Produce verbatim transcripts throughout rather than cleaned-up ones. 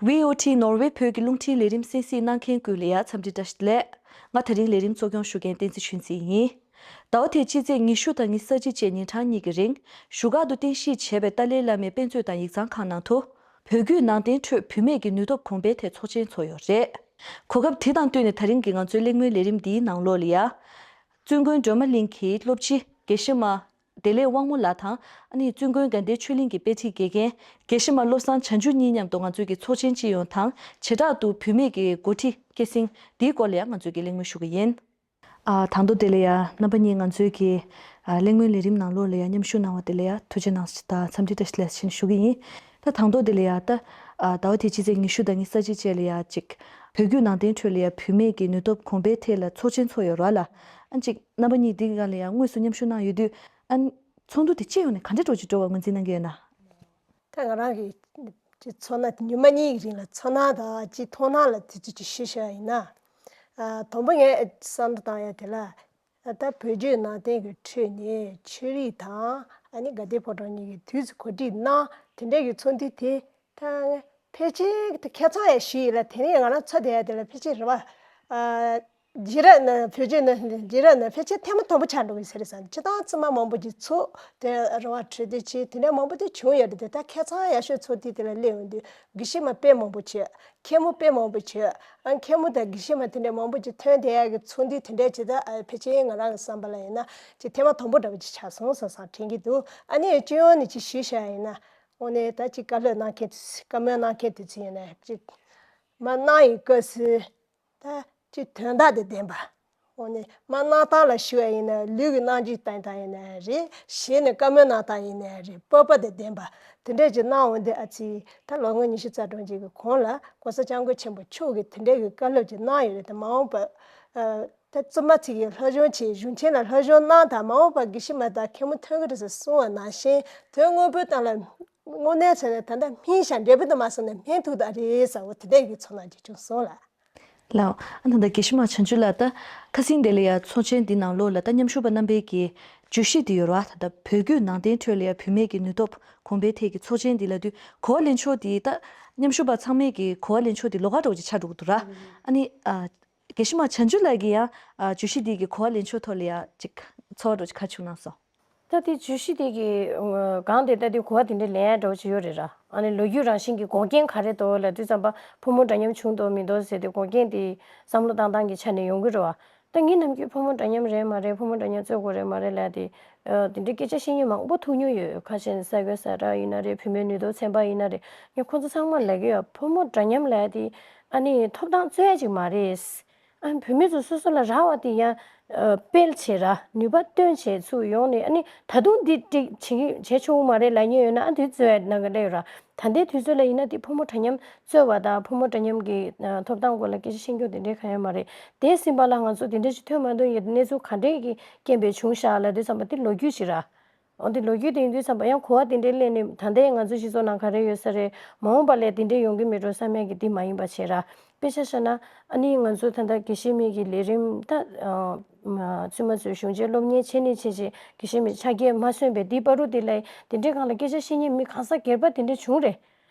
ཝི་ཨོ་ཊི་ནོར་ཝེ་བོད་ཀྱི་རླུང་འཕྲིན་ལས་རིམ་གསན་གཟིགས་གནང་མཁན་ཀུན་ལ་ཡང་འཚམས་འདྲི་བཀྲ་ཤིས་བདེ་ལེགས། ང་དེ་རིང་ལས་རིམ་གཙོ་སྐྱོང་ཞུ་མཁན་བསྟན་འཛིན་ཆོས་འཛིན་ཡིན། ཟླ་བ་དེའི་སྤྱི་ཚེས་ཉི་ཤུ་དང་ཉི་ཤུ་རྩ་གཅིག་བཅས་ཉིན་གྲངས་གཉིས་ཀྱི་རིང་བཞུགས་སྒར་དུ་རྟེན་གཞི་བྱས་པའི་ཏཱ་ལའི་བླ་མའི་དཔེ་མཛོད་དང་ཡིག་ཚང་ཁང་ནང་དུ། བོད་བརྒྱུད་ནང་བསྟན་ཁྲོད་བུད་མེད་ཀྱི་ནུས་སྟོབས་གོང་འཕེལ་ཐད་ཚོགས་ཆེན་ཚོགས་ཡོད་རེད། གོ་སྐབས་དེ་དང་བསྟུན་ནས་ད་རིང་གི་ང་ཚོའི་གླེང་མོལ་ལས་རིམ་འདིའི་ནང་ལོགས་ལ་ཡ། བཙུན་དགོན་སྒྲོལ་མ་གླིང་གི་སློབ་སྤྱི་དགེ་བཤེས་མ་བདེ་ལེགས་དབང་མོ་ལགས་དང་། ཨ་ནི་བཙུན་དགོན་དགའ་ལྡན་ཆོས་གླིང་གི་དཔེ་ཁྲིད་དགེ་རྒན་དགེ་བཤེས་མ་བློ་བཟང་བྱང་ཆུབ་གཉིས་མཉམ་དུ་ང་ཚོའི་གི་ཚོགས་ཆེན་སྤྱི་ཡོངས་དང་བྱེ་བྲག་ཏུ་བུད་མེད་ཀྱི་འགོ་ཁྲིད་སྐྱེད་སྲིང་འདིའི་སྐོར་ལ་ཡང་ང་ཚོའི་གི་གླེང་མོལ་ཞུ་གི་ཡིན། ཨ། དང་ཐོག་དེ་ལ་ཡ་རྣམ་པ་གཉིས་ང་ཚོའི་གི་ཨ། གླེང་མོལ་ལས་རིམ་ནང་ལོགས་ལ་ཡ་མཉམ་ཞུགས་གནང་བ་དེ་ལ་ཡ་ཐུགས་རྗེ་གནང་དང་འཚམས་འདྲི་བཀྲ་ཤིས་བདེ་ལེགས་ཞུ་གི་ཡིན། ད་དང་ཐོག་དེ་ལ་ཡ་ད་ཨ། ཟླ་བ་དེའི་སྤྱི་ཚེས་ཉི་ཤུ་དང་ཉི་ཤུ་རྩ་གཅིག་བཅས་ལ་ཡ་གཅིག་བོད་བརྒྱུད་ནང་བསྟན་ཁྲོད་ལ་ཡ་བུད་མེད་ཀྱི་ནུས་སྟོབས་གོང་འཕེལ་ཐད་ལ་ཚོགས་ཆེན་ཚོགས་ཡོད་རེད་བ་ལ། ཨ་ནི་གཅིག་རྣམ་པ་གཉིས་འདི་ག་ལ་ཡ་དངོས་སུ་མཉམ་ཞུགས་གནང་ཡོད་དུས། ཨ་ནི་ཚོགས་འདུ་དེ་སྤྱི་ཡོངས་ནས་ག་འདྲ་འདྲ་བོ་ཅིག་འགྲོ་བ་ངོས་འཛིན་གནང་གི་ཡོད་ན། ད་ང་རང་གི་ཚོར་སྣང་དེ་ཉི་མ་གཉིས་ཀྱི་རིང་ལ་ཚོར་སྣང་དང་སྤྱི་མཐོང་སྣང་ལ་དུས་ཚོད་ཅིག་ཞུས་བཞག་ཡིན་ན། ཨ། དང་པོ་ངས་བསམ་བློ་བཏང་ཡ་དེ་ལ། ད་བོད་བརྒྱུད་ནང་བསྟན་གྱི་ཁྲོད་ནས་ཆོས་རིག་དང་ཨ་ནི་དགའ་ལྡན་ཕོ་བྲང་གཉིས་ཀྱིས་དུས་སུ་གོ་སྒྲིག་གནང་། དེ་འདྲའི་གི་ཚོགས་འདུ་དེ་ད་ཕལ་ཆེར་ད་ཁྱད་མཚར་ཡ་ཞིག་ཡིན་ལ། དེ་རིང་ང་རང་ཚོ་བསྡད་ཡ་དེ་ལ་ཕལ་ཆེར་རེད་བ། ཨ། རྗེས་རབས་ནང་བོད་བརྒྱུད་ནང་རྗེས་རབས་ནང་ཕལ་ཆེར་ཐེངས་མ་དང་པོ་ཆགས་འགྲོ་གི་ཟེར་བསམ། སྤྱིར་བཏང་བཙུན་མ་མང་པོ་ཅིག་ཚོགས་དེ་རེད་བ། གྲོས་བསྡུར་བྱས་དེ་འདྲ་མང་པོ་དེ་བྱུང་ཡོད་རེད་དེ། ད་ཁྱད་མཚར་ཡ་ཤོས་ཚོགས་དུས་དེ་ལ་སླེབས་ཡོང་དུས་དགེ་བཤེས་མ་དཔེ་མང་པོ་བྱས། མཁན་མོ་དཔེ་མང་པོ་བྱས། ཨ། མཁན་མོ་དང་དགེ་བཤེས་མ་དེ་འདྲ་མང་པོ་ཅིག་ཐོན་བསྡད་ཡག་གི་ཚོགས་འདུ་དེ་འདྲ་ཅིག་ད་ཨ། ཕལ་ཆེར་ང་རང་གི་བསམ་པ་ལ་ཡིན་ན་ཅིག་ཐེངས་མ་དང་པོ་འདྲ་པོ་ཅིག་ཆགས་སོང་བསམ་བསམ་དྲན་གྱི་འདུག་ཨ་ནི་སྤྱི་ཡོངས་ནས་ཅིག་ཞུས་བཞག་ཡིན་ན། དངོས་གནས་ད་ཅིག་བཀའ་སློབ་གནང་མཁན་དེ་ཚོ། བཀའ་མོལ་གནང་མཁན་དེ་ཚོ་ཡིན་ན་ཅིག་མར་གནང་ཡི་སྐབས་སུ། ད་ཅིག་དོན་དག་དང་ལྡན་པ། འོ་ནི་མར་གནང་སྟངས་ལ་ཞུ་བ་ཡིན་ན། ལུས་ཀྱི་རྣམ་འགྱུར་བསྟན་སྟངས་ཡིན་ན་རེད། ཞལ་ནས་བཀའ་མོལ་གནང་སྟངས་ཡིན་ན་རེད། སྤོབས་པ་དང་ལྡན་པ་དེ་འདྲས་ཅིག་གནང་འོང་དུས། ཨ་ཙི། ད་ལོ་ངོ་ཉི་ཤུ་རྩ་གྲངས་ཅིག་གི་གོང་ལ་༸གོང་ས་༸སྐྱབས་མགོན་ཆེན་པོ་མཆོག་གིས་དེ་འདྲས་ཀྱི་བཀའ་སློབ་ཅིག་གནང་ཡོད་རེད། དེ་མ་འོངས་པ། ཨ། ད་བཙུན་མ་ཚོ་གིས་སློབ་སྦྱོང་བྱས། གཞུང་ཆེན་ལ་སློབ་སྦྱོང་གནང་དང་། མ་འོངས་པ་དགེ་བཤེས་མ་དང་མཁན་མོ་ཐོན་གྱི་རེད་ཟེར་གསུངས་པ་ནང་བཞིན། དོན་དངོས་པོའི་སྟེང་ལ་དངོས་གནས་བྱས་ན་ད་ལྟ་སྨིན་ཤག་འབྲས་བུ་དུ་མ་སོང་ནས་སྨིན་ཐུབ་ད་རེད་ཟེར་བ་དེ་འདྲས་ཀྱི་ཚོར་སྣང་ཅིག་བྱུང་སོང་ལགས། ལགས། ཨ་ནི་ད་ལྟ་དགེ་བཤེས་མ་བྱང་ཆུབ་ལགས། ད་ཁ་སང་དེ་ལ་ཡ་ཚོགས་ཆེན་འདི་ནང་ལོགས་ལ་ད་མཉམ་ཞུགས་པ་རྣམ་པའི་གི་བརྗོད་གཞི་འདི་ཡོད་རེད་བ། ད་ལྟ་བོད་བརྒྱུད་ནང་བསྟན་ཁྲོད་ལ་ཡ་བུད་མེད་ཀྱི་ནུས་སྟོབས་གོང་འཕེལ་ཐད་ཀྱི་ཚོགས་ཆེན་འདི་ལབ་དུས། གོ་བ་ལེན་ཕྱོགས་འདི་ད་མཉམ་ཞུགས་པ་ཚང་མས་ཀྱི་གོ་བ་ལེན་ཕྱོགས་འདི་ལོགས་ཀ་འདྲ་བོ་ཅིག་ཆགས་འགྲོ་གི་འདུག་ར། ཨ་ནི། ཨ། དགེ་བཤེས་མ་བྱང་ཆུབ་ལགས་ཀྱིས་ཡང་། ཨ། བརྗོད་གཞི་འདི་གི་གོ་བ་ལེན་ཕྱོགས་ཐོག་ལ་ཡ་ཅིག་ཚོར་བ་འདྲ་བོ་ཅིག་ག་རེ་བྱུང་གནང་སོང་། ད་དེ་བརྗོད་གཞི་དེ་གི་སྒང་དེ་ལྟ་དུས་གོ་བ་དེ་འདྲ་ལེན་ཡ་འདྲ་བོ་ཅིག་ཡོད་རེད་ར། ཨ་ནི་ལོ་རྒྱུས་རང་བཞིན་གྱི་འགོག་རྐྱེན་ག་རེ་འདུག་ལབ་དུས་ཙམ་པ། ཕོ་མོ་འདྲ་མཉམ་བྱུང་འདུག་མི་འདུག་ཟེར་དུས། འགོག་རྐྱེན་དེ་བསམ་བློ་བཏང་སྟངས་ཀྱི་ཆ་ནས་ཡོང་གི་རེད་བ། ད་ངས་ནམ་རྒྱུན་ཕོ་མོ་འདྲ་མཉམ་རེད་མ་རེད། ཕོ་མོ་འདྲ་མཉམ་རྩོད་དགོས་རེད་མ་རེད་ལབ་དེ། ཨ། དེ་འདྲའི་སྐད་ཆ་བཤད་མཁན་མང་པོ་ཐུག་མྱོང་ཡོད། ཁ་ཤས་ནི་གསར་འགོད་གསར་བསྒྲགས་ཡིན་ན་རེད། བུད་མེད་ནུས་སྟོབས་ཚན་པ་ཡིན་ན་རེད། ངས་ཁོང་ཚོ་ཚང་མར་ལབ་ཀྱི་ཡོད། ཕོ་མོ་འདྲ་མཉམ་ལབ་དེ་ཨ་ནི་ཐོབ་ཐང་རྩོད་ཡ་ཅིག་མ་རེད། ཨ། བུད་མེད་ཚོ་སོ་སོ་ལ་རག་པ་དེ་ཡང་། ཨ། སྤེལ་བྱས་ར། ནུས་པ་བཏོན་བྱས་ཚུར་ཡོང་ནས། ཨ་ནི་ད་དུང་འདི་འགྲིག་བྱེད་ཀྱི་བྱེད་ཆོག་གི་མ་རེད་ལབ་མཁན་ཡོད་ན། ཨ། འདི་རྩོད་ཡ་ནང་ག་སླེབས་ཡོད་ར། ད་ལྟའི་དུས་ཚོད་ལ་ཡིན་ན་དེ་ཕོ་མོ་འདྲ་མཉམ་རྩོད་པ་དང་། ཕོ་མོ་འདྲ་མཉམ་གྱི། ཨ། ཐོབ་ཐང་སྐོར་ལ་སྐད་ཆ་བཤད་རྒྱུ་དེ་འདྲའི་གང་ཡང་མ་རེད། དེ་ཟིན་པ་ལ་ང་ཚོ་དེ་འདྲ་ཞིག་ཐོན་མ་ཐུབ་ཡོད། གནས་ཚུལ་ག་འདྲས་ཀྱི་རྐྱེན་པས་བྱུང་ཤག་ལབ་དུས་ཙམ་པ་དེ་ལོ་རྒྱུས་ཤིག་ར། འོ་དེ་ལོ་རྒྱུས་དེ་ཡིན་དུས་ཙམ་པ་ཡང་གོ་བ་དེ་འདྲའི་ལེན་ནས། ད་ལྟའི་ང་ཚོ་སྤྱི་ཚོགས་ནང་ག་རེ་ཡོད་ས་རེད། མ་འོངས་པ་ལ་དེ་འདྲའི་ཡོང་གི་མེད་འགྲོ་བསམ་ཡག་གི་དེ་མ་ཡིན་པ་བྱས་ར། དཔེ་ཆ་བཞག་ན། ཨ་ནི་ང་ཚོ་ད་ལྟ་དགེ་བཤེས་མའི་གི་ལས་རིམ་ད། ཨ། བཙུན་མ་ཚོས་གཞུང་ཆེན་སློབ་གཉེར་བྱས་ནས་བྱས་བྱས་དགེ་བཤེས་མའི་ཕྱག་འཁྱེར་མ་སོན་པའི་དེའི་བར་དུ་དེ་ལ་དེ་འདྲའི་སྒང་ལ་སྐད་ཆ་བཤད་མཁན་མི་གང་ཟག་སྒེར་པ་དེ་འདྲ་བྱུང་རེད།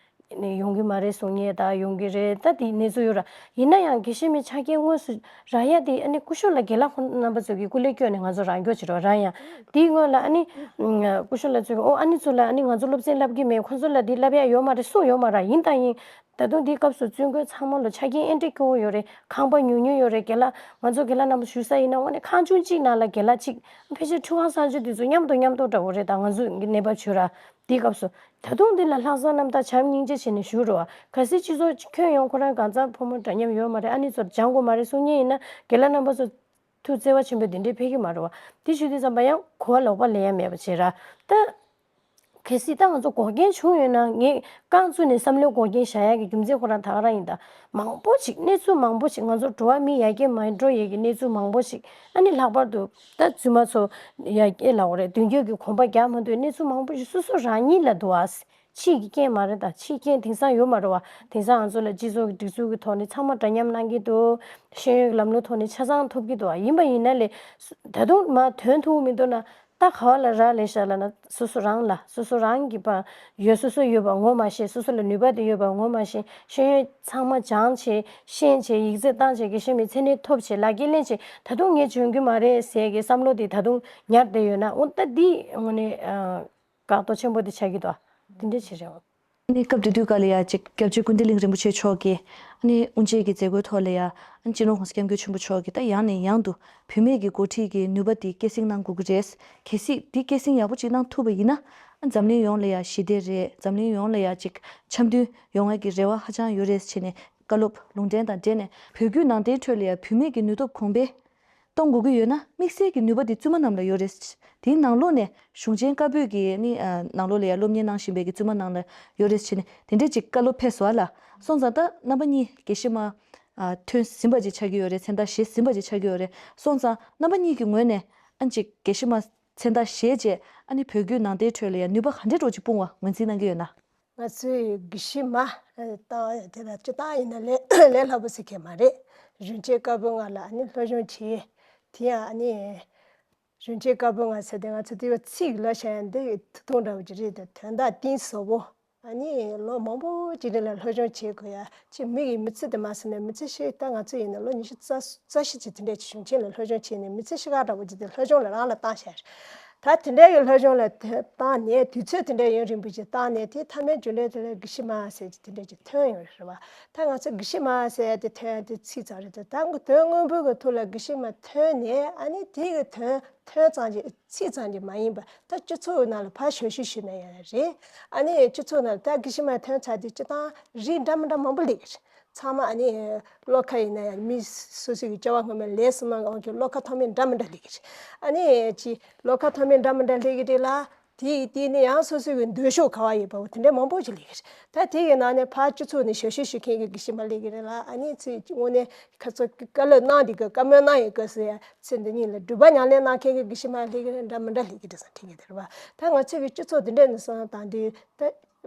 ནས་ཡོང་གི་མ་རེད་གསུང་མཁན་དང་ཡོང་གི་རེད། ད་དེ་གནས་ཚུལ་ཡོད་ར། ཡིན་ན་ཡང་དགེ་བཤེས་མའི་ཕྱག་འཁྱེར་དངོས་སུ་རག་ཡ་དེ། ཨ་ནི་སྐུ་ཞབས་ལགས་དགེ་ལགས་ཁོང་རྣམ་པ་ཚོ་གིས་སྐུ་ལས་བསྐྱོན་ནས་ང་ཚོ་རག་རྒྱུ་བྱེད་རོགས་རག་ཡ། དེའི་སྔོན་ལ་ཨ་ནི་སྐུ་ཞབས་ལགས་ཚོས། ཨོ། ཨ་ནི་ཚོ་ལ་ཨ་ནི་ང་ཚོ་སློབ་ཚན་བསླབ་ཀྱི་མེད། ཁོང་ཚོ་ལ་དེ་བསླབ་ཡ་ཡོད་མ་རེད་གསུངས་ཡོད་མ་རེད། ཡིན་དང་ཡིན། ད་དུང་དེའི་སྐབས་སུ་བཙུན་དགོན་ཚང་མ་ལ་ཆ་རྐྱེན་ཨེ་འདྲ་སྐྱོ་བོ་ཡོད་རེད། ཁང་པ་ཉུང་ཉུང་ཡོད་རེད། དགེ་ལགས། ང་ཚོ་དགེ་ལགས་རྣམ་པ་ཞུ་ས་ཡིན་ན་དངོས་གནས་ཁང་ཆུང་གཅིག་ནང་ལ་དགེ་ལགས་གཅིག་ཕལ་ཆེར་ཁྲི་ཁང་གསར་བརྗེ་དེ་ཚོ་མཉམ་དུ་མཉམ་དུ་འདྲ་བོ་རེད། ད་ང་ཚོ་གི་གནས་བབ་བྱུང་ར། དེའི་སྐབས་སུ། ད་དུང་འདི་ལ་ལྷག་བསམ་རྣམ་དག་བྱམས་སྙིང་རྗེ་བྱས་ནས་བཞུགས་རོགས། གལ་སྲིད་སྤྱི་ཚོགས་ཁྱོན་ཡོངས་ཁོ་རང་གང་ཚང་ཕོ་མོ་འདྲ་མཉམ་ཡོད་མ་རེད། ཨ་ནི་ཚོར་སྦྱང་དགོས་མ་རེད་གསུང་མཁན་ཡིན་ན། དགེ་ལགས་རྣམ་པ་ཚོ་ཐུགས་བརྩེ་བ་ཆེན་པོས་འདི་འདྲས་ཕེབས་ཀྱི་མ་རེད་བ། དེ་ཞུ་དུས་ཙམ་པ་ཡང་གོ་བ་ལོག་པ་ལེན་ཡ་མེད་པ་བྱས་ར། ད། གལ་སྲིད་ད་ང་ཚོ་འགོག་རྐྱེན་བྱུང་ཡོད་ན། ངས་རྐང་བཙུགས་ནས་བསམ་བློའི་འགོག་རྐྱེན་བཞག་ཡ་གི་རྒྱུ་མཚན་ཁོ་རང་ད་ག་རང་ཡིན། ད་མང་པོ་ཞིག་གནས་ཚུལ་མང་པོ་ཞིག་ང་ཚོ་འགྲོ་བ་མི་ཡར་རྒྱས་མ་འགྲོ་ཡས་ཀྱི་གནས་ཚུལ་མང་པོ་ཞིག་ཨ་ནི་ལྷག་པར་དུ་ད་བཙུན་མ་ཚོ་ཡར་རྒྱས་ལབ་དགོས་རེད། མདུན་སྐྱོད་ཀྱི་གོམ་པ་རྒྱག་མ་ཐུབ་གནས་ཚུལ་མང་པོ་ཞིག་སོ་སོ་རང་ཉིད་ལ་འདུག་ཨ། ཕྱིའི་གི་རྐྱེན་མ་རེད། ད་ཕྱིའི་རྐྱེན་དེང་སང་ཡོད་མ་རེད་བ། དེང་སང་ང་ཚོ་ལ་སྤྱི་ཚོགས་ཀྱི་སྒྲིག་འཛུགས་ཀྱི་ཐོག་ནས་ཚང་མ་འདྲ་མཉམ་གནང་གི་འདུག་ཤེས་ཡོན་གྱི་ལམ་ལུགས་ཐོག་ནས་ཆ་ཚང་ཐོབ་ཀྱི་འདུག་ཨ། ཡིན་པ་ཡིན་ན་ལས་ད་དུང་མར་ཐོན་ཐུབ་མི་འདུག་ན། ད་ག་བ་ལ་རག་ལས་ཤག་ལབ་ན། སོ་སོ་རང་ལ། སོ་སོ་རང་གི་པ་ཡོད། སོ་སོ་ཡོད་པ་ངོ་མ་ཤེས། སོ་སོ་ལ་ནུས་པ་དེ་ཡོད་པ་ངོ་མ་ཤེས། ཤེས་ཡོན་ཚང་མ་སྦྱངས་བྱས། ཤེས་བྱས། ཡིག་ཚད་བཏང་བྱས། དགེ་བཤེས་མའི་མཚན་གནས་ཐོབ་བྱས། ལག་འཁྱེར་ལེན་བྱས། ད་དུང་ངས་འཇོན་གྱི་མ་རེད་ཟེར་གྱི་བསམ་བློ་དེ་ད་དུང་ཉར་བསྡད་ཡོད་ན། འོ་ད་འདི་དངོས་གནས་ཨ་འགག་རྡོ་ཆེན་པོ་དེ་ཆགས་ཀྱི་འདུག་དེ་འདྲ་བྱེད་རེད། ཨ་ནི་སྐབས་དེ་དུས་སྐབས་ལ་ཡ་ཅིག་སྐྱབས་རྗེ་ཀུན་བདེ་གླིང་རིན་པོ་ཆེ་མཆོག་གིས་ཨ་ནི་དབུ་འབྱེད་ཀྱི་མཛད་སྒོའི་ཐོག་ལ་ཡ། ཨ་ནི་སྤྱི་ནོར་༸གོང་ས་༸སྐྱབས་མགོན་ཆེན་པོ་མཆོག་གིས་ད་ཡང་ནས་ཡང་དུ་བུད་མེད་ཀྱི་འགོ་ཁྲིད་ཀྱི་ནུས་པ་དེ་སྐྱེད་སྲིང་གནང་དགོས་ཀྱི་རེད། གལ་སྲིད་དེ་སྐྱེད་སྲིང་ཡག་པོ་ཅིག་གནང་ཐུབ་པ་ཡིན་ན། ཨ་འཛམ་གླིང་ཡོངས་ལ་ཡ་ཞི་བདེ་རེད། འཛམ་གླིང་ཡོངས་ལ་ཡ་ཅིག་འཆམ་མཐུན་ཡོང་ཡ་གི་རེ་བ་ཧ་ཅང་ཡོད་རེད་ཟེར་ནས་བཀའ་སློབ་ལུང་འདྲེན་དང་འབྲེལ་ནས། བོད་བརྒྱུད་ནང་བསྟན་ཁྲོད་ལ་ཡ་བུད་མེད་ཀྱི་ནུས་སྟོབས་གོང་འཕེལ་གཏོང་དགོས་ཀྱི་ཡོད་ན། དམིགས་བསལ་གྱི་ནུས་པ་དེ་བཙུན་མ་རྣམས་ལ་ཡོད་རེད། དེའི་ནང་ལོགས་ནས་གཞུང་ཆེན་བཀའ་པོད་ཀྱི་ནི་ཨ་ནང་ལོགས་ལ་ཡ་སློབ་གཉེར་གནང་བཞིན་པའི་གི་བཙུན་མ་རྣམས་ལ་ཡོད་རེད་ཟེར་ནས་དེ་འདྲས་ཅིག་བཀའ་སློབ་ཕེབས་སོང་ལ། སོང་ཙང་ད་རྣམ་པ་གཉིས་དགེ་བཤེས་མ་ཨ་ཐོན་ཟིན་པ་ཅིག་ཆགས་ཀྱི་ཡོད་རེད། མཚན་རྟགས་བཞེས་ཟིན་པ་ཅིག་ཆགས་ཀྱི་ཡོད་རེད། སོང་ཙང་རྣམ་པ་གཉིས་ཀྱི་ངོས་ནས་ཨ་ཅིག་དགེ་བཤེས་མ་མཚན་རྟགས་བཞེས་རྗེས་ཨ་ནི་བོད་བརྒྱུད་ནང་བསྟན་ཁྲོད་ལ་ཡ་ནུས་པ་ག་འདྲས་འདྲ་ཅིག་སྤུངས་པ་ངོས་འཛིན་གནང་གི་ཡོད་ན། ང་ཚོས་དགེ་བཤེས་མ་ཨ་བཏང་དེ་ལ་སྤྱིར་བཏང་ཡིན་ན་ལས་ལས་སླ་པོ་ཟེར་མཁན་མ་རེད། གཞུང་ཆེན་བཀའ་པོད་ལྔ་ལ་ཨ་ནི་སློབ་སྦྱོང་བྱས། དེ་ཡང་ཨ་ནི་གཞུང་ཆེན་བཀའ་པོད་ལྔ་ཟེར་དེ་ང་ཚོ་དེ་བ་ཚིག་ལ་བྱས་ཡང་འདི་ཐུགས་མཐུན་འདྲ་བོ་ཅིག་རེད་དེ། དོན་དག་གཏིང་ཟབ་པོ། ཨ་ནི་ལོ་མང་པོ་ཅིག་རིང་ལ་སློབ་སྦྱོང་བྱེད་དགོས་ཡ། ཅིག་མི་ཡི་མི་ཚེ་དེ་མ་ཟིན་ན་མི་ཚེ་ཤི། ད་ང་ཚོ་ཡིན་ན་ལོ་ཉི་ཤུ་རྩ་རྩ་བཞི་ཅིག་དེ་འདྲས་ཀྱི་གཞུང་ཆེན་ལ་སློབ་སྦྱོང་བྱས་ནས་མི་ཚེ་ཤི་ཁ་འདྲ་བོ་ཅིག་དེ་སློབ་སྦྱོང་ལ་རང་ལ་བཏང་བཞག་རེད། ད་དེ་འདྲའི་གི་སློབ་སྦྱོང་ལ་དེ་བཏང་ནས་དུས་ཚོད་དེ་འདྲའི་ཡུན་རིང་པོ་ཅིག་བཏང་ནས་དེ་མཐའ་མའི་རྒྱུན་ལས་དེ་ལ་དགེ་བཤེས་མ་ཟེར་གྱི་དེ་འདྲ་ཅིག་ཐོན་ཡོང་རེད་བ། ད་ང་ཚོ་དགེ་བཤེས་མ་ཟེར་དེ་ཐོན་དེ་ཚིག་ཙམ་རེད་དེ། ད་དོན་དངོས་པོའི་གི་ཐོག་ལ་དགེ་བཤེས་མ་ཐོན་ནས་ཨ་ནི་དེ་གི་དོན་ཐོན་ཙམ་གྱི་ཚིག་ཙམ་གྱི་མ་ཡིན་པ། ད་སྤྱི་ཚོགས་ནང་ལ་ཕར་ཞབས་ཞུ་ཞུས་ན་ཡང་རེད། ཨ་ནི་སྤྱི་ཚོགས་ནང་ལ་ད་དགེ་བཤེས་མ་ཐོན་ཚར་དུས་སྤྱིར་བཏང་རིགས་འདྲ་མི་འདྲ་མང་པོ་སླེབས་ཀྱི་རེད། ཚང་མ་ཨ་ནི་བློ་ཁ་ཡིན་ན་ཡང་མི་སོ་སོ་གི་སྐྱེ་བ་སྔོན་མའི་ལས་སྲིད་མ་འོང་གི་བློ་ཁ་མཐོ་དམན་འདྲ་མི་འདྲ་སླེབས་ཀྱི་རེད། ཨ་ནི་ཅི་བློ་ཁ་མཐོ་དམན་འདྲ་མི་འདྲ་སླེབས་ཀྱི་རེད་ལ། དེ་ཡི་སྟེང་ནས་ཡང་སོ་སོ་གི་འདོད་ཕྱོགས་ག་བ་ཡོད་པ་བོ་དེ་འདྲ་མང་པོ་ཞིག་སླེབས་ཀྱི་རེད། ད་དེ་གི་ནང་ནས་ཕར་སྤྱི་ཚོགས་ནས་ཞབས་ཞུ་ཞུ་མཁན་གྱི་དགེ་བཤེས་མ་སླེབས་ཀྱི་རེད་ལ། ཨ་ནི་ཚེ་དངོས་གནས་ཁ་ཚོ་བཀའ་སློབ་གནང་དེ་གི་བཀའ་མོལ་གནང་ཡོད་གི་ཟེར་ཡ། ཚེ་འདི་ཉིད་ལ་སྒྲུབ་པ་ཉམས་ལེན་གནང་མཁན་གྱི་དགེ་བཤེས་མ་སླེབས་ཀྱི་རེད། འདྲ་མི་འདྲ་སླེབས་ཀྱི་རེད་བསམ་དྲན་གྱི་འདུག་རེད་བ། ད་ང་ཚོ་གི་སྤྱི་ཚོགས་འདི་འདྲས་ནས་བསམ་བཏང་དུས་ད་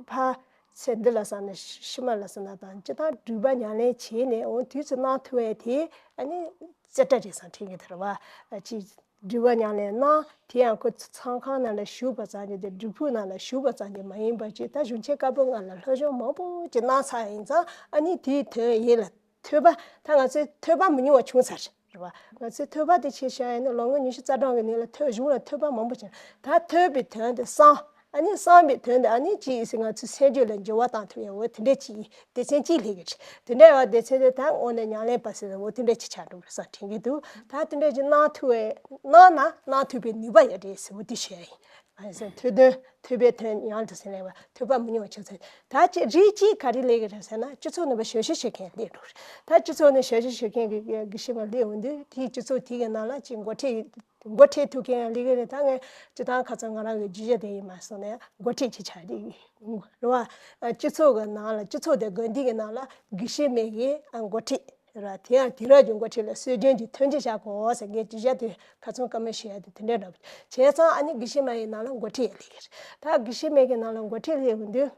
ཕར་ཚེ་འདི་ལ་བསམ་ན་ཕྱི་མ་ལ་བསམ་ན་དང་སྤྱིར་བཏང་སྒྲུབ་པ་ཉམས་ལེན་བྱས་ནས་འོ་དུས་ཚོད་གནང་ཐུབ་པ་དེ་ཨ་ནི་རྩེ་གྲ་རེད་བསམ་དྲན་གྱི་འདུག་རེད་བ། ཅིག་སྒྲུབ་པ་ཉམས་ལེན་གནང་། དེ་ཡང་ཁོ་ཚོ་ཚང་ཁང་ནང་ལ་བཞུགས་པ་ཙམ་གྱིས་དེ་སྒྲུབ་ཕུག་ནང་ལ་བཞུགས་པ་ཙམ་གྱིས་མ་ཡིན་པ་ཅིག་ད་གཞུང་ཆེན་བཀའ་པོད་ལྔ་ལ་སློབ་སྦྱོང་མང་པོ་ཅིག་གནང་ཚར་ཡིན་ཙང་ཨ་ནི་དེའི་དོན་ཡིད་ལ་ཐོས་པ། ད་ང་ཚོས་ཐོས་པ་མི་ཉུང་བ་བྱུང་ཚར་རེད་བ། ང་ཚོས་ཐོས་པ་དེ་ཆེ་ཤོས་ཡིན་ན་ལོ་ངོ་ཉི་ཤུ་རྩ་གྲངས་ཀྱི་ནང་ལ་ཐོས་གཞུང་ལ་ཐོས་པ་མང་པོ་བྱུང་། ད་ཐོས་པའི་དོན་དེ་བསམ། ཨ་ནི་བསམ་པའི་དོན་དེ་ཨ་ནི་ཅི་ཡིན་ཟེར་ང་ཚོས་སེམས་རྒྱུད་ལ་འགྱུར་བ་བཏང་ཐུབ་ཡ་འོ་དེ་འདྲས་ཅིག་ཡིན། སྡེ་ཚན་གཅིག་སླེབས་ཀྱི་རེད། དེ་འདྲ་བ་སྡེ་ཚན་དེ་ད་དངོས་གནས་ཉམས་ལེན་པ་ཟེར་ན་འོ་དེ་འདྲ་ཅིག་ཆགས་འགྲོ་གི་རེད་བསམ་དྲན་གྱི་འདུག་ད་དེ་འདྲ་ཅིག་གནང་ཐུབ་པའི་གནང་ན་གནང་ཐུབ་པའི་ནུས་པ་ཡོད་རེད་ཟེར་འོ་དེ་བཤད་ཡ་ཡིན། ཨ་ནི་ཐོས་དོན་ཐོས་པའི་དོན་ཉམས་སུ་ཟིན་ལེགས་པ་ཐོས་པ་མི་ཉུང་བ་ཆགས་ཚར། ད་ཅི་རིགས་གཅིག་ག་རེ་སླེབས་ཀྱི་རེད་ཟེར་ན་སྤྱི་ཚོགས་ནང་པ་ཞབས་ཞུ་བྱེད་མཁན་སླེབས་འགྲོ་རེད། ད་སྤྱི་ཚོགས་ནང་ཞབས་ཞུ་བྱེད་མཁན་གྱི་དགེ་བཤེས་མ་སླེབས་འོང་དུས་དེའི་སྤྱི་ཚོགས་དེ་གི་ནང་ལ་ཅིག་འགོ་ཁྲིད་འགོ་ཁྲིད་ཐུབ་མཁན་ཡང་སླེབས་ཀྱི་རེད། ད་ངས་སྤྱི་བཏང་ཁ་སང་ང་རང་གི་བརྗོད་བྱ་དེ་ཡིན་མ་སོང་ནས་འགོ་ཁྲིད་ཅིག་ཆགས་ཀྱི་རེད་བ། སྤྱི་ཚོགས་ཀྱི་ནང་ལ་སྤྱི་ཚོགས་དེ་དགོན་སྡེ་གི་ནང་ལ་དགེ་བཤེས་མའི་གི་འགོ་ཁྲིད་རེད་བ། དེ་ཡང་དེང་རབས་ཀྱི་འགོ་ཁྲིད་ལ་སྲོལ་རྒྱུན་གྱི་ཐོན་སྐྱེད་བྱ་དགོས་ཟེར་ངས་བརྗོད་བྱ་དེ་ཁ་སང་བཀའ་མོལ་ཞུ་ཡ་དེ་དེ་འདྲ་འདྲ་པོ་བྱས་ཙང་ཨ་ནི་དགེ་བཤེས་མ་ཡི་ནང་ལ་འགོ་ཁྲིད་ཡང་སླེབས་ཀྱི་རེད། ད་དགེ་བཤེས་མའི་གི་ནང་ལ་འགོ་ཁྲིད་སླེབས་ཡོང་དུས།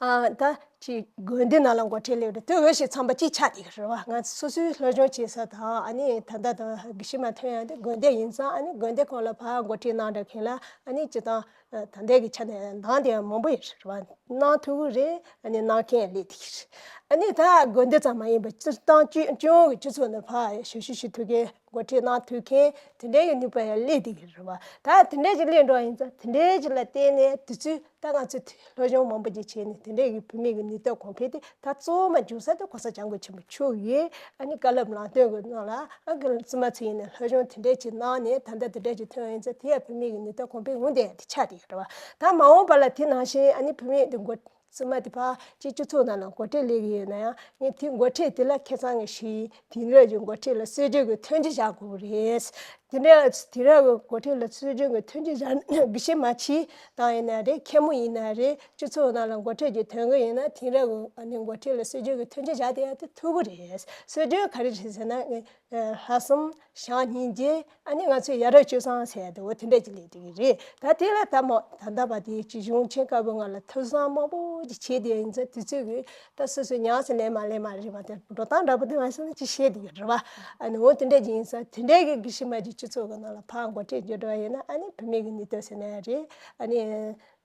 ཨ་ད་ཅིག་དགོན་སྡེ་ནང་ལ་འགོ་ཁྲིད་སླེབས་རེད་དེ་འོས་ཤིག་ཚང་པ་གཅིག་ཆགས་བསྡད་ཀྱི་རེད་བ། ང་ཚོ་སོ་སོའི་སློབ་སྦྱོང་བྱེད་ས་དང་ཨ་ནི་ད་ལྟ་དང་དགེ་བཤེས་མ་ཐོན་ཡ་དེ་དགོན་སྡེ་ཡིན་ཙང་ཨ་ནི་དགོན་སྡེ་ཁོངས་ལ་ཕར་འགོ་ཁྲིད་གནང་འདྲ་མཁན་ལ་ཨ་ནི་སྤྱི་བཏང་ད་ལྟའི་གི་ཆ་ནས་འདང་དེ་ཡང་མང་པོ་ཡོད་རེད་བ། གནང་ཐུབ་ཀྱི་རེད། ཨ་ནི་གནང་མཁན་ཡང་སླེབས་བསྡད་ཀྱི་རེད། ཨ་ནི་ད་དགོན་སྡེ་ཙམ་མ་ཡིན་པར་སྤྱིར་བཏང་སྤྱི་སྤྱི་ཡོངས་ཀྱི་སྤྱི་ཚོགས་ནང་ཕར་ཞབས་ཞུ་ཞུ་ཐུབ་མཁན། འགོ་ཁྲིད་གནང་ཐུབ་མཁན་དེ་འདྲའི་གི་ནུས་པ་ཡང་སླེབས་བསྡད་ཀྱི་རེད་བ། ད་དེ་འདྲའི་གི་སླེབས་འགྲོ་བ་ཡིན་ཙང་དེ་འདྲའི་གི་ལ་བརྟེན་ནས་དུས་ཚོད་ད་ང་ཚོས་སློབ་སྦྱོང་མང་པོ་ཅིག་བྱས་ནས་དེ་འདྲའི་གི་བུད་མེད་ཀྱི་ནུས་སྟོབས་གོང་འཕེལ་དེ་ད་གཙོ་བོ་མ་འཇུག་ས་དེ་གོང་ས་སྐྱབས་མགོན་ཆེན་པོ་མཆོག་གིས་ཨ་ནི་བཀའ་སློབ་ལམ་སྟོན་གི་ནང་ལ་ཨ་གི་བཙུན་མ་ཚོ་ཡིན་ནས་སློབ་སྦྱོང་དེ་འདྲའི་ཅིག་གནང་ནས་ད་ལྟ་དེ་འདྲའི་ཅིག་ཐོན་ཡིན་ཙང་དེ་ཡང་བུད་མེད་ཀྱི་ནུས་སྟོབས་གོང་འཕེལ་འོང་བསྡད་ཡ་དེ་ཆགས་བསྡད་ཀྱི་རེད་བ། ད་མ་འོངས་པ་ལ་དེ་ནང་བཞིན་ཨ་ནི་བུད་མེད་དེ་འགོ་བཙུན་མ་དེ་ཕར་ཅིག་སྤྱི་ཚོགས་ནང་ལ་འགོ་ཁྲིད་སླེབས་ཀྱི་ཡོད་ན་ཡང་ངས་དེ་འགོ་ཁྲིད་དེ་ལ་ཁ་སང་ངས་ཞུས་དེང་རབས་ཀྱི་འགོ་ཁྲིད་ལ་སྲོལ་རྒྱུན་གྱི་མཐུན་སྒྲིལ་བྱ་དགོས་ཀྱི་རེད། དེ་འདྲ་དེང་རབས་ཀྱི་འགོ་ཁྲིད་ལ་སྲོལ་རྒྱུན་གྱི་མཐུན་སྒྲིལ་བྱ་དགེ་བཤེས་མ་ཕྱི་དང་ཡིན་ན་རེད། མཁན་མོ་ཡིན་ན་རེད། སྤྱི་ཚོགས་ནང་ལ་འགོ་ཁྲིད་ཀྱི་དོན་གྱི་ཡིན་ན་དེང་རབས་ཀྱི་ཨ་ནི་འགོ་ཁྲིད་ལ་སྲོལ་རྒྱུན་གྱི་མཐུན་སྒྲིལ་བྱ་དེ་ཡང་དེ་ཐུབ་ཀྱི་རེད། སྲོལ་རྒྱུན་ག་རེ་རེད་ཟེར་ན་ངས། ལྷ་གསུམ་བྱམས་སྙིང་རྗེ་ཨ་ནི་ང་ཚོས་ཡ་རབས་སྤྱོད་བཟང་ཟེར་ཡ་དེ་འོ་དེ་འདྲས་ཅིག་སླེབས་བསྡད་ཀྱི་རེད། ད་དེ་ལ་ད་མོ་ད་ལྟ་བར་དེ་ཅིག་གཞུང་ཆེན་བཀའ་པོད་ལྔ་ལ་ཐོས་བསམ་མང་པོ་ཅིག་བྱས་བསྡད་ཡིན་ཙང་དུས་ཚོད་ཀྱིས་ད་སོ་སོའི་ཉམས་སུ་ལེན་མ་ལེན་མ་རེད་པ། དེ་འགྲོ་སྟངས་འདྲ་པོ་དེ་མ་སོང་ན་ཅིག་བཤད་བསྡད་ཀྱི་རེད་བ། ཨ་ནི་འོ་དེ་འདྲས་ཅིག་ཡིན་ཙང་དེ་འདྲས་ཀྱི་དགེ་བཤེས་མ་ཅིག་ སྤྱི་ཚོགས་ཀྱི་ནང་ལ་ཕར་འགོ་ཁྲིད་འགྱུར་འགྲོ་བ་ཡིན་ན། ཨ་ནི་བུད་མེད་ཀྱི་ནུས་སྟོབས་ཟེར་ན་ཡང་རེད། ཨ་ནི་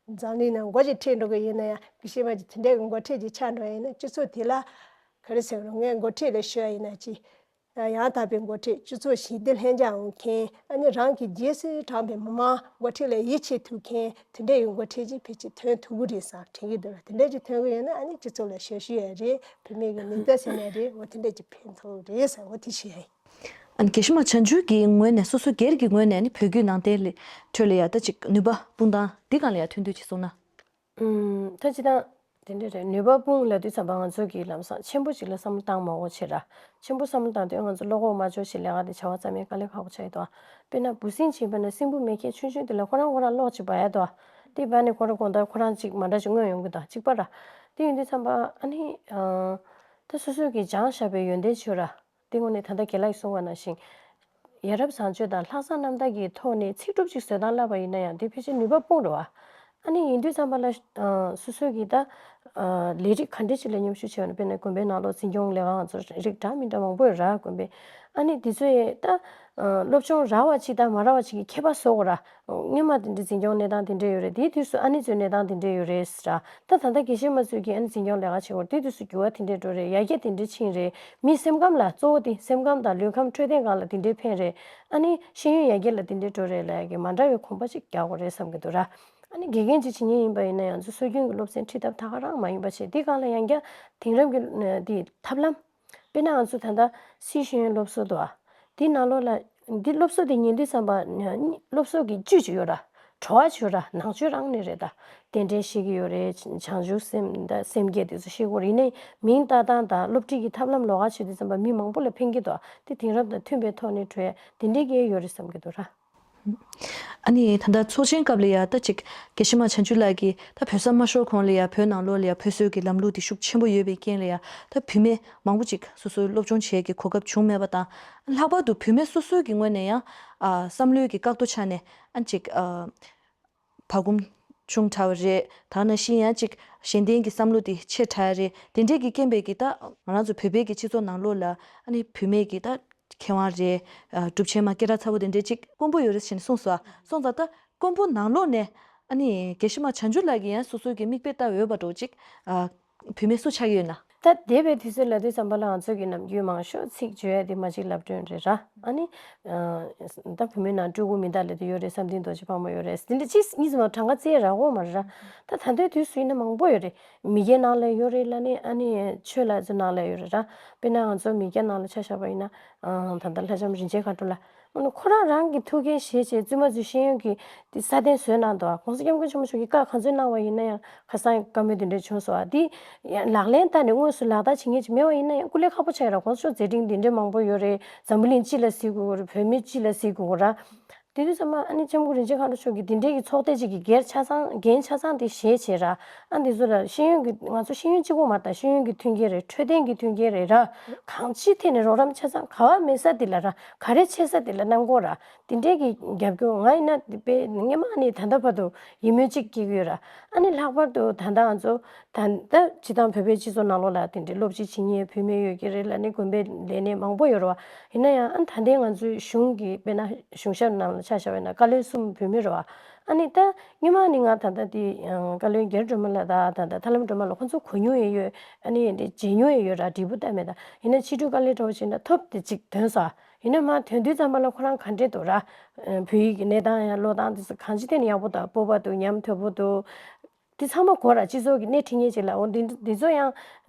འཛམ་གླིང་ནང་འགོ་ཅིག་ཁྲིད་འགྲོ་གི་ཡིན་ན་ཡང་། དགེ་བཤེས་མ་ཅིག་དེ་འདྲའི་གི་འགོ་ཁྲིད་ཅིག་ཆགས་འགྲོ་བ་ཡིན་ན། སྤྱི་ཚོགས་དེ་ལ་ག་རེ་ཟེར་རུང་། ངས་འགོ་ཁྲིད་ལ་ཞུ་བ་ཡིན་ན་ཅིག་ཡང་དག་པའི་འགོ་ཁྲིད། སྤྱི་ཚོགས་ཞི་བདེ་ལྷིང་འཇགས་ཡོང་མཁན། ཨ་ནི་རང་གི་རྗེས་སུ་འབྲངས་པའི་མི་མང་འགོ་ཁྲིད་ལ་ཡིད་ཆེས་ཐུབ་མཁན། དེ་འདྲའི་ཡོད་འགོ་ཁྲིད་ཅིག་ཕལ་ཆེར་ཐོན་ཐུབ་ཀྱི་རེད་བསམ་དྲན་གྱི་འདུག་ལ། དེ་འདྲ་ཅིག་ཐོན་གྱི་ཡོད་ན། ཨ་ནི་སྤྱི་ཚོགས་ལ་ཞབས་ཞུ་ཡ་རེད། བུད་མེད་ཀྱི་ནུས་སྟོབས་ཟེར་ན་རེད། འོ་དེ་འདྲ་ཅིག་ཕན་ཐོགས་རེད་བསམ། འོ་དེ་ཞུ་ཡ་ཡིན། ཨ་ནི་དགེ་བཤེས་མ་བྱང་ཆུབ་ཀྱི་ངོས་ནས། སོ་སོ་སྒེར་གྱི་ངོས་ནས་ནི་བོད་བརྒྱུད་ནང་བསྟན་ལ་ཁྲོད་ལ་ཡ་ད་ཅིག་ནུས་པ་སྤུངས་སྟངས་འདི་སྒང་ལ་ཡ་ཐུང་ཐུང་ཅིག་གསུངས་ན། ཨུམ། ད་སྤྱིར་བཏང་དེ་འདྲ་རེད། ནུས་པ་སྤུངས་ལབ་དུས་ཙམ་པ་ང་ཚོ་གི་ལམ་སང་ཆེན་པོ་ཅིག་ལ་བསམ་བློ་བཏང་མ་དགོས་བྱས་ར། ཆེན་པོ་བསམ་བློ་བཏང་དུས་ང་ཚོ་བློ་ཁོག་མ་ལྕོགས་ཤིག་ལས་ཀ་དེ་བྱ་བ་རྩ་མེད་དཀའ་ལས་ཁག་པོ་ཆགས་ཡོད་དོ། དཔེར་ན་འབུ་སྲིན་བྱིན་པ་ན་སྲིན་འབུ་མེ་ཁྱེར་ཆུང་ཆུང་དེ་ལ་ཁོ་རང་ཁོ་རང་གློག་ཅིག་འབར་ཡ་དོ། དེ་འབར་ནས་ཁོ་རང་དགོང་དག་ཁོ་རང་ཅིག་མ་འདྲ་ཅིག་མངོན་ཡོང་གི་དོ། གཅིག་པ་ར། དེ་ཡིན་དུས་ཙམ་པ་ཨ་ནི། ཨ། ད་སོ་སོ་གི་སྦྱངས་བཞག་པའི་ཡོན་ཏན་བྱོས་ར། དེ་དངོས་གནས་ད་ལྟ་རྒན་ལགས་ཀྱིས་གསུངས་པ་ནང་བཞིན། ཡ་རབས་བཟང་སྤྱོད་དང་ལྷག་བསམ་རྣམ་དག་གི་ཐོག་ནས་ཚིག་གྲུབ་ཅིག་བཟོ་སྟངས་བསླབ་པ་ཡིན་ན་ཡང་དེ་ཕལ་ཆེར་ནུས་པ་སྤུངས་འགྲོ་བ། ཨ་ནི་ཡིན་དུས་ཙམ་པ་ལ། ཨ། སོ་སོ་གིས་ད། ཨ། ལས་རིགས་ག་འདྲ་ཅིག་ལ་མཉམ་ཞུགས་བྱས་པ་ན། དཔེར་ན་དགོན་པའི་ནང་ལོགས་འཛིན་སྐྱོང་ལས་ཀ་ང་ཚོ་རིགས་འདྲ་མི་འདྲ་མང་པོ་ཡོད་ར། དགོན་པའི། ཨ་ནི་དེ་ཚོ་ཡི་ད། ཨ། སློབ་སྦྱོང་རག་པ་ཅིག་དང་མ་རག་པ་ཅིག་གི་ཁྱད་པར་བཟོ་དགོས་ར། སྔོན་མ་དེ་འདྲའི་འཛིན་སྐྱོང་གནས་སྟངས་དེ་འདྲ་ཡོད་རེད། དེའི་དུས་སུ་ཨ་ནི་ཚོའི་གནས་སྟངས་དེ་འདྲ་ཡོད་རེད་ཟེར་ར། ད་ད་ལྟ་དགེ་བཤེས་མ་ཚོས་ཀྱིས་ཨ་ནི་འཛིན་སྐྱོང་ལས་ཀ་བྱེད་དགོས་རེད། དེའི་དུས་སུ་འགྱུར་བ་དེ་འདྲ་འགྲོ་རེད། ཡར་རྒྱས་དེ་འདྲ་ཕྱིན་རེད། མི་སེམས་ཁམས་ལ། གཙོ་བོ་དེ་སེམས་ཁམས་དང་ལུས་ཁམས་འཕྲོད་བསྟེན་སྒང་ལ་དེ་འདྲ་ཕན་རེད། ཨ་ནི་ཤེས་ཡོན་ཡར་རྒྱས་ལ་དེ་འདྲ་འགྲོ་རེད་ལབ་ཡ་གི་མ་འདྲ་བའི་གོམ་པ་ཅིག་རྒྱག་དགོས་རེད་བསམ་གྱི་འདུག་ར། ཨ་ནི་དགེ་རྒན་ཅིག་བྱེད་མཁན་ཡིན་པ་ཡིན་ན་ཡང་ཚོ་སྲོལ་རྒྱུན་གྱི་སློབ་ཚན་ཁྲིད་ཐབས་ད་ག་རང་མ་ཡིན་པ་བྱས། དེ་སྒང་ལ་ཡང་བསྐྱར་དེང་རབས་ཀྱི་ཨ་དེ་ཐབས་ལམ། དཔེར་ན་ང་ཚོ་ད་ལྟ་སཱི་ཤེས་ཡོན་སློབ་གསོ་འདུག་ཨ། དེ་ནང་ལོགས་ལ། འདི་སློབ་གསོ་དེ་ཉན་དུས་ཙམ་པ། སློབ་གསོ་གི་བཅུད་ཅིག་ཡོད་ར། བྲོ་བ་ཅིག་ཡོད་ར། ནང་ཆོས་རང་ནས་རེད་ད། རྟེན་འབྲེལ་ཤེས་ཀྱི་ཡོད་རེད། བྱང་ཆུབ་སེམས་དང་སེམས་བསྐྱེད་དེ་ཚོ་ཤེས་དགོས་རེད། ཡིན་ནའི་མིང་བཏགས་སྟངས་དང་སློབ་ཁྲིད་ཀྱི་ཐབས་ལམ་ལོགས་ཀ་བྱེད་དུས་ཙམ་པ་མི་མང་པོ་ལ་ཕན་གྱི་འདུག་ཨ། དེ་དེང་རབས་དང་མཐུན་པའི་ཐོག་ནས་བགྲོད་ཡ་དེ་འདྲའི་གི་ཡོད་རེད་བསམ་གྱི་འདུག་ར། ཨ་ནི་ད་ལྟ་ཚོགས་ཆེན་སྐབས་ལ་ཡ་ད་ཅིག་དགེ་བཤེས་མ་བྱང་ཆུབ་ལགས་ཀྱིས་ད་བོད་ས་མ་ཤོར་གོང་ལ་ཡ་བོད་ནང་ལོགས་ལ་ཡ་བོད་སྲོལ་གྱི་ལམ་ལུགས་འདི་ཤུགས་ཆེན་པོ་ཡོད་པའི་རྐྱེན་ལ་ཡ། ད་བུད་མེད་མང་པོ་ཅིག་སོ་སོའི་སློབ་སྦྱོང་བྱེད་ཀྱི་གོ་སྐབས་བྱུང་མེད་པ་དང་། ལྷག་པར་དུ་བུད་མེད་སོ་སོའི་གི་ངོས་ནས་ཡང་། ཨ། བསམ་བློའི་གི་བཀག་རྡོ་ཆགས་ནས། ཨ། ཅིག་ཨ། བག་འཁུམས་ཆུང་དྲགས་པ་རེད། ད་ག་ནང་བཞིན་ཡང་ཅིག་གཞན་བརྟེན་གྱི་བསམ་བློ་དེ་ཆེ་དྲགས་རེད། དེ་འདྲས་ཀྱི་རྐྱེན་པས་ཀྱི་ད་ང་རང་ཚོ་བོད་པའི་གི་སྤྱི་ཚོགས་ནང་ལོགས་ལ་ཨ་ནི་བུད་མེད་ཀྱི་ད་མཁས་དབང་རེད། ཨ། གྲུབ་ཆེན་མ་སྐད་གྲགས་ཚ་པོ་དེ་འདྲས་ཅིག་དཀོན་པོ་ཡོད་རེད་ཟེར་ནས་གསུངས་སོང་། ཨ། སོང་ཙང་ད་དཀོན་པོ་ནང་ལོགས་ནས་ཨ་ནི་དགེ་བཤེས་མ་བྱང་ཆུབ་ལགས་ཀྱིས་ཡང་སོ་སོའི་གི་མིག་དཔེ་ལྟ་འོས་པ་འདྲ་བོ་ཅིག་ཨ། བུད་མེད་སུ་ཆགས་ཀྱི་ཡོད་ན། ད་འདས་པའི་དུས་ཚོད་ལ་དུས་ཙམ་པ་ལ་ང་ཚོ་གི་ནམ་རྒྱུན་མང་ཤོས་ཚིག་བརྗོད་ཡ་དེ་མ་གཅིག་ལབ་སྒྲོན་རེད་ར། ཨ་ནི། ཨ། ད་བུད་མེད་ནང་སྤྲུལ་སྐུ་མི་རྟག་ལབ་དེ་ཡོད་རེད། བསམ་གཏན་རྡོ་རྗེ་ཕག་མོ་ཡོད་རེད། དེ་འདྲ་ཅིག་གཉིས་སུ་མ་གྲངས་ཀ་བཙལ་རག་གོ་མ་རེད་ར། ད་ད་ལྟའི་དུས་སུ་ཡིན་ན་མང་པོ་ཡོད་རེད། མི་སྐྱའི་ནང་ལ་ཡོད་རེད་ལབ་ནས། ཨ་ནི་ཆོས་ལགས་ཚོའི་ནང་ལ་ཡོད་རེད་ར། དཔེར་ན་ང་ཚོ་མི་སྐྱ་ནང་ལ་ཆ་བཞག་པ་ཡིན་ན། ཨ། ད་ལྟ་ལྷ་ལྕམ་རིན་ཆེན་མཁའ་འགྲོ་ལགས། ཨ་ནི་ཁོ་རང་རང་གི་ཐུགས་འགན་བཞེས་བྱས་བཙུན་མ་ཚོའི་ཤེས་ཡོན་གྱི་དེ་སྲ་བརྟན་བཟོས་གནང་འདུག་ཨ། ༸གོང་ས་༸སྐྱབས་མགོན་ཆེན་པོ་མཆོག་གིས་བཀའ་ག་ཚོད་གནང་བ་ཡིན་ན་ཡང་ཁ་སང་བཀའ་མོལ་དེ་འདྲ་བྱུང་སོང་ཨ། དེ་ལག་ལེན་བསྟར་ནས་དངོས་སུ་ལག་བསྟར་བྱེད་མཁན་ཅིག་མེད་པ་ཡིན་ན་ཡང་སྐུ་ལས་ཁག་པོ་ཆགས་ཡོད་ར། ༸གོང་ས་མཆོག་མཛད་འཕྲིན་དེ་འདྲ་མང་པོ་ཡོད་རེད། འཛམ་བུ་གླིང་སྤྱི་ལ་གཟིགས་དགོས་རེད། བོད་མི་སྤྱི་ལ་གཟིགས་དགོས་ར། དེ་དུས་ཙམ་པ་ཨ་ནི་ལྕམ་སྐུ་རིན་ཆེན་མཁའ་འགྲོ་མཆོག་གིས་དེ་འདྲའི་གི་ཚོགས་སྡེ་ཅིག་གི་སྒེར་ཆ་ཚང་འགན་ཆ་ཚང་དེ་བཞེས་བྱས་ར། ཨ་འདི་ཚོ་ལ་ཤེས་ཡོན་གྱི། ང་ཚོ་ཤེས་ཡོན་གཅིག་པོ་མ་རེད། ཤེས་ཡོན་གྱི་མཐུན་རྐྱེན་རེད། འཕྲོད་བསྟེན་གྱི་མཐུན་རྐྱེན་རེད་ར། གང་ཅིའི་ཐད་ནས་རོགས་རམ་ཆ་ཚང་ག་བ་མེད་ས་དེ་ལ་ར། ག་རེ་ཆེ་ས་དེ་ལ་གནང་དགོས་ར། དེ་འདྲའི་གི་རྒྱབ་སྐྱོར་ང་ཡིན་ན་དཔེ་སྔོན་མ་ནས་ད་ལྟ་བར་དུ་ཡིད་སྨོན་གཅིག་སྐྱེ་གི་ཡོད་ར། ཨ་ནི་ལྷག་པར་དུ་ད་ལྟ་ང་ཚོ་ད་ལྟ་སྤྱི་བཏང་བོད་པའི་སྤྱི་ཚོགས་ནང་ལོགས་ལ་དེ་འདྲའི་སློབ་སྤྱི་བྱེད་མཁན་བུད་མེད་ཡོད་ཀྱི་རེད་ལ་ནི། དགོན་པའི་ལས་སྣེ་མང་པོ་ཡོད་ར་བ། ཡིན་ན་ཡང་ཨ་ད་ལྟའི་ང་ཚོའི་གཞུང་གི་དཔེར་ན་གཞུང་ཞབས་ནང་ལ་ཆ་བཞག་པ་ཡིན་ན་བཀའ་བློན་གསུམ་བུད་མེད་རེད་བ། ཨ་ནི་ད་སྔོན་མ་ནི་ང་ད་ལྟ་དེ་བཀའ་བློན་རྒྱ་རི་སྒྲོལ་མ་ལགས་དང་ད་ལྟ་ཐར་ལམ་སྒྲོལ་མ་ལགས་ཁོང་ཚོ་གོ་མྱོང་ཡང་ཡོད། ཨ་ནི་དེ་མཇལ་མྱོང་ཡང་ཡོད་ར། འབྲས་བུ་བཏབ་མེད་ད། ཡིན་ན་ཕྱི་དྲིལ་བཀའ་ལན་འདྲ་བོ་བྱས་ན་ཐོབ་དེ་ཅིག་ཐོན་ས། ཡིན་ན་མར་ཐོན་དུས་ཙམ་པ་ལ་ཁོ་རང་ག་འདྲས་འདུག་ར། བོད་ཡིག་གི་གནས་སྟངས་ཡང་ཀློག་སྟངས་དེ་ཚོ་གང་ཅི་ཐད་ནས་ཡག་པོ་དང་སྤོབས་པ་འདུག་ཉམས་དོད་པོ་འདུག་དེ་ཚང་མ་གོ་ར། སྤྱི་ཚོགས་ཀྱི་སྣེ་ཁྲིད་མཁན་ཅིག་ལ། འོ་འདི་འདི་ཚོ་ཡང་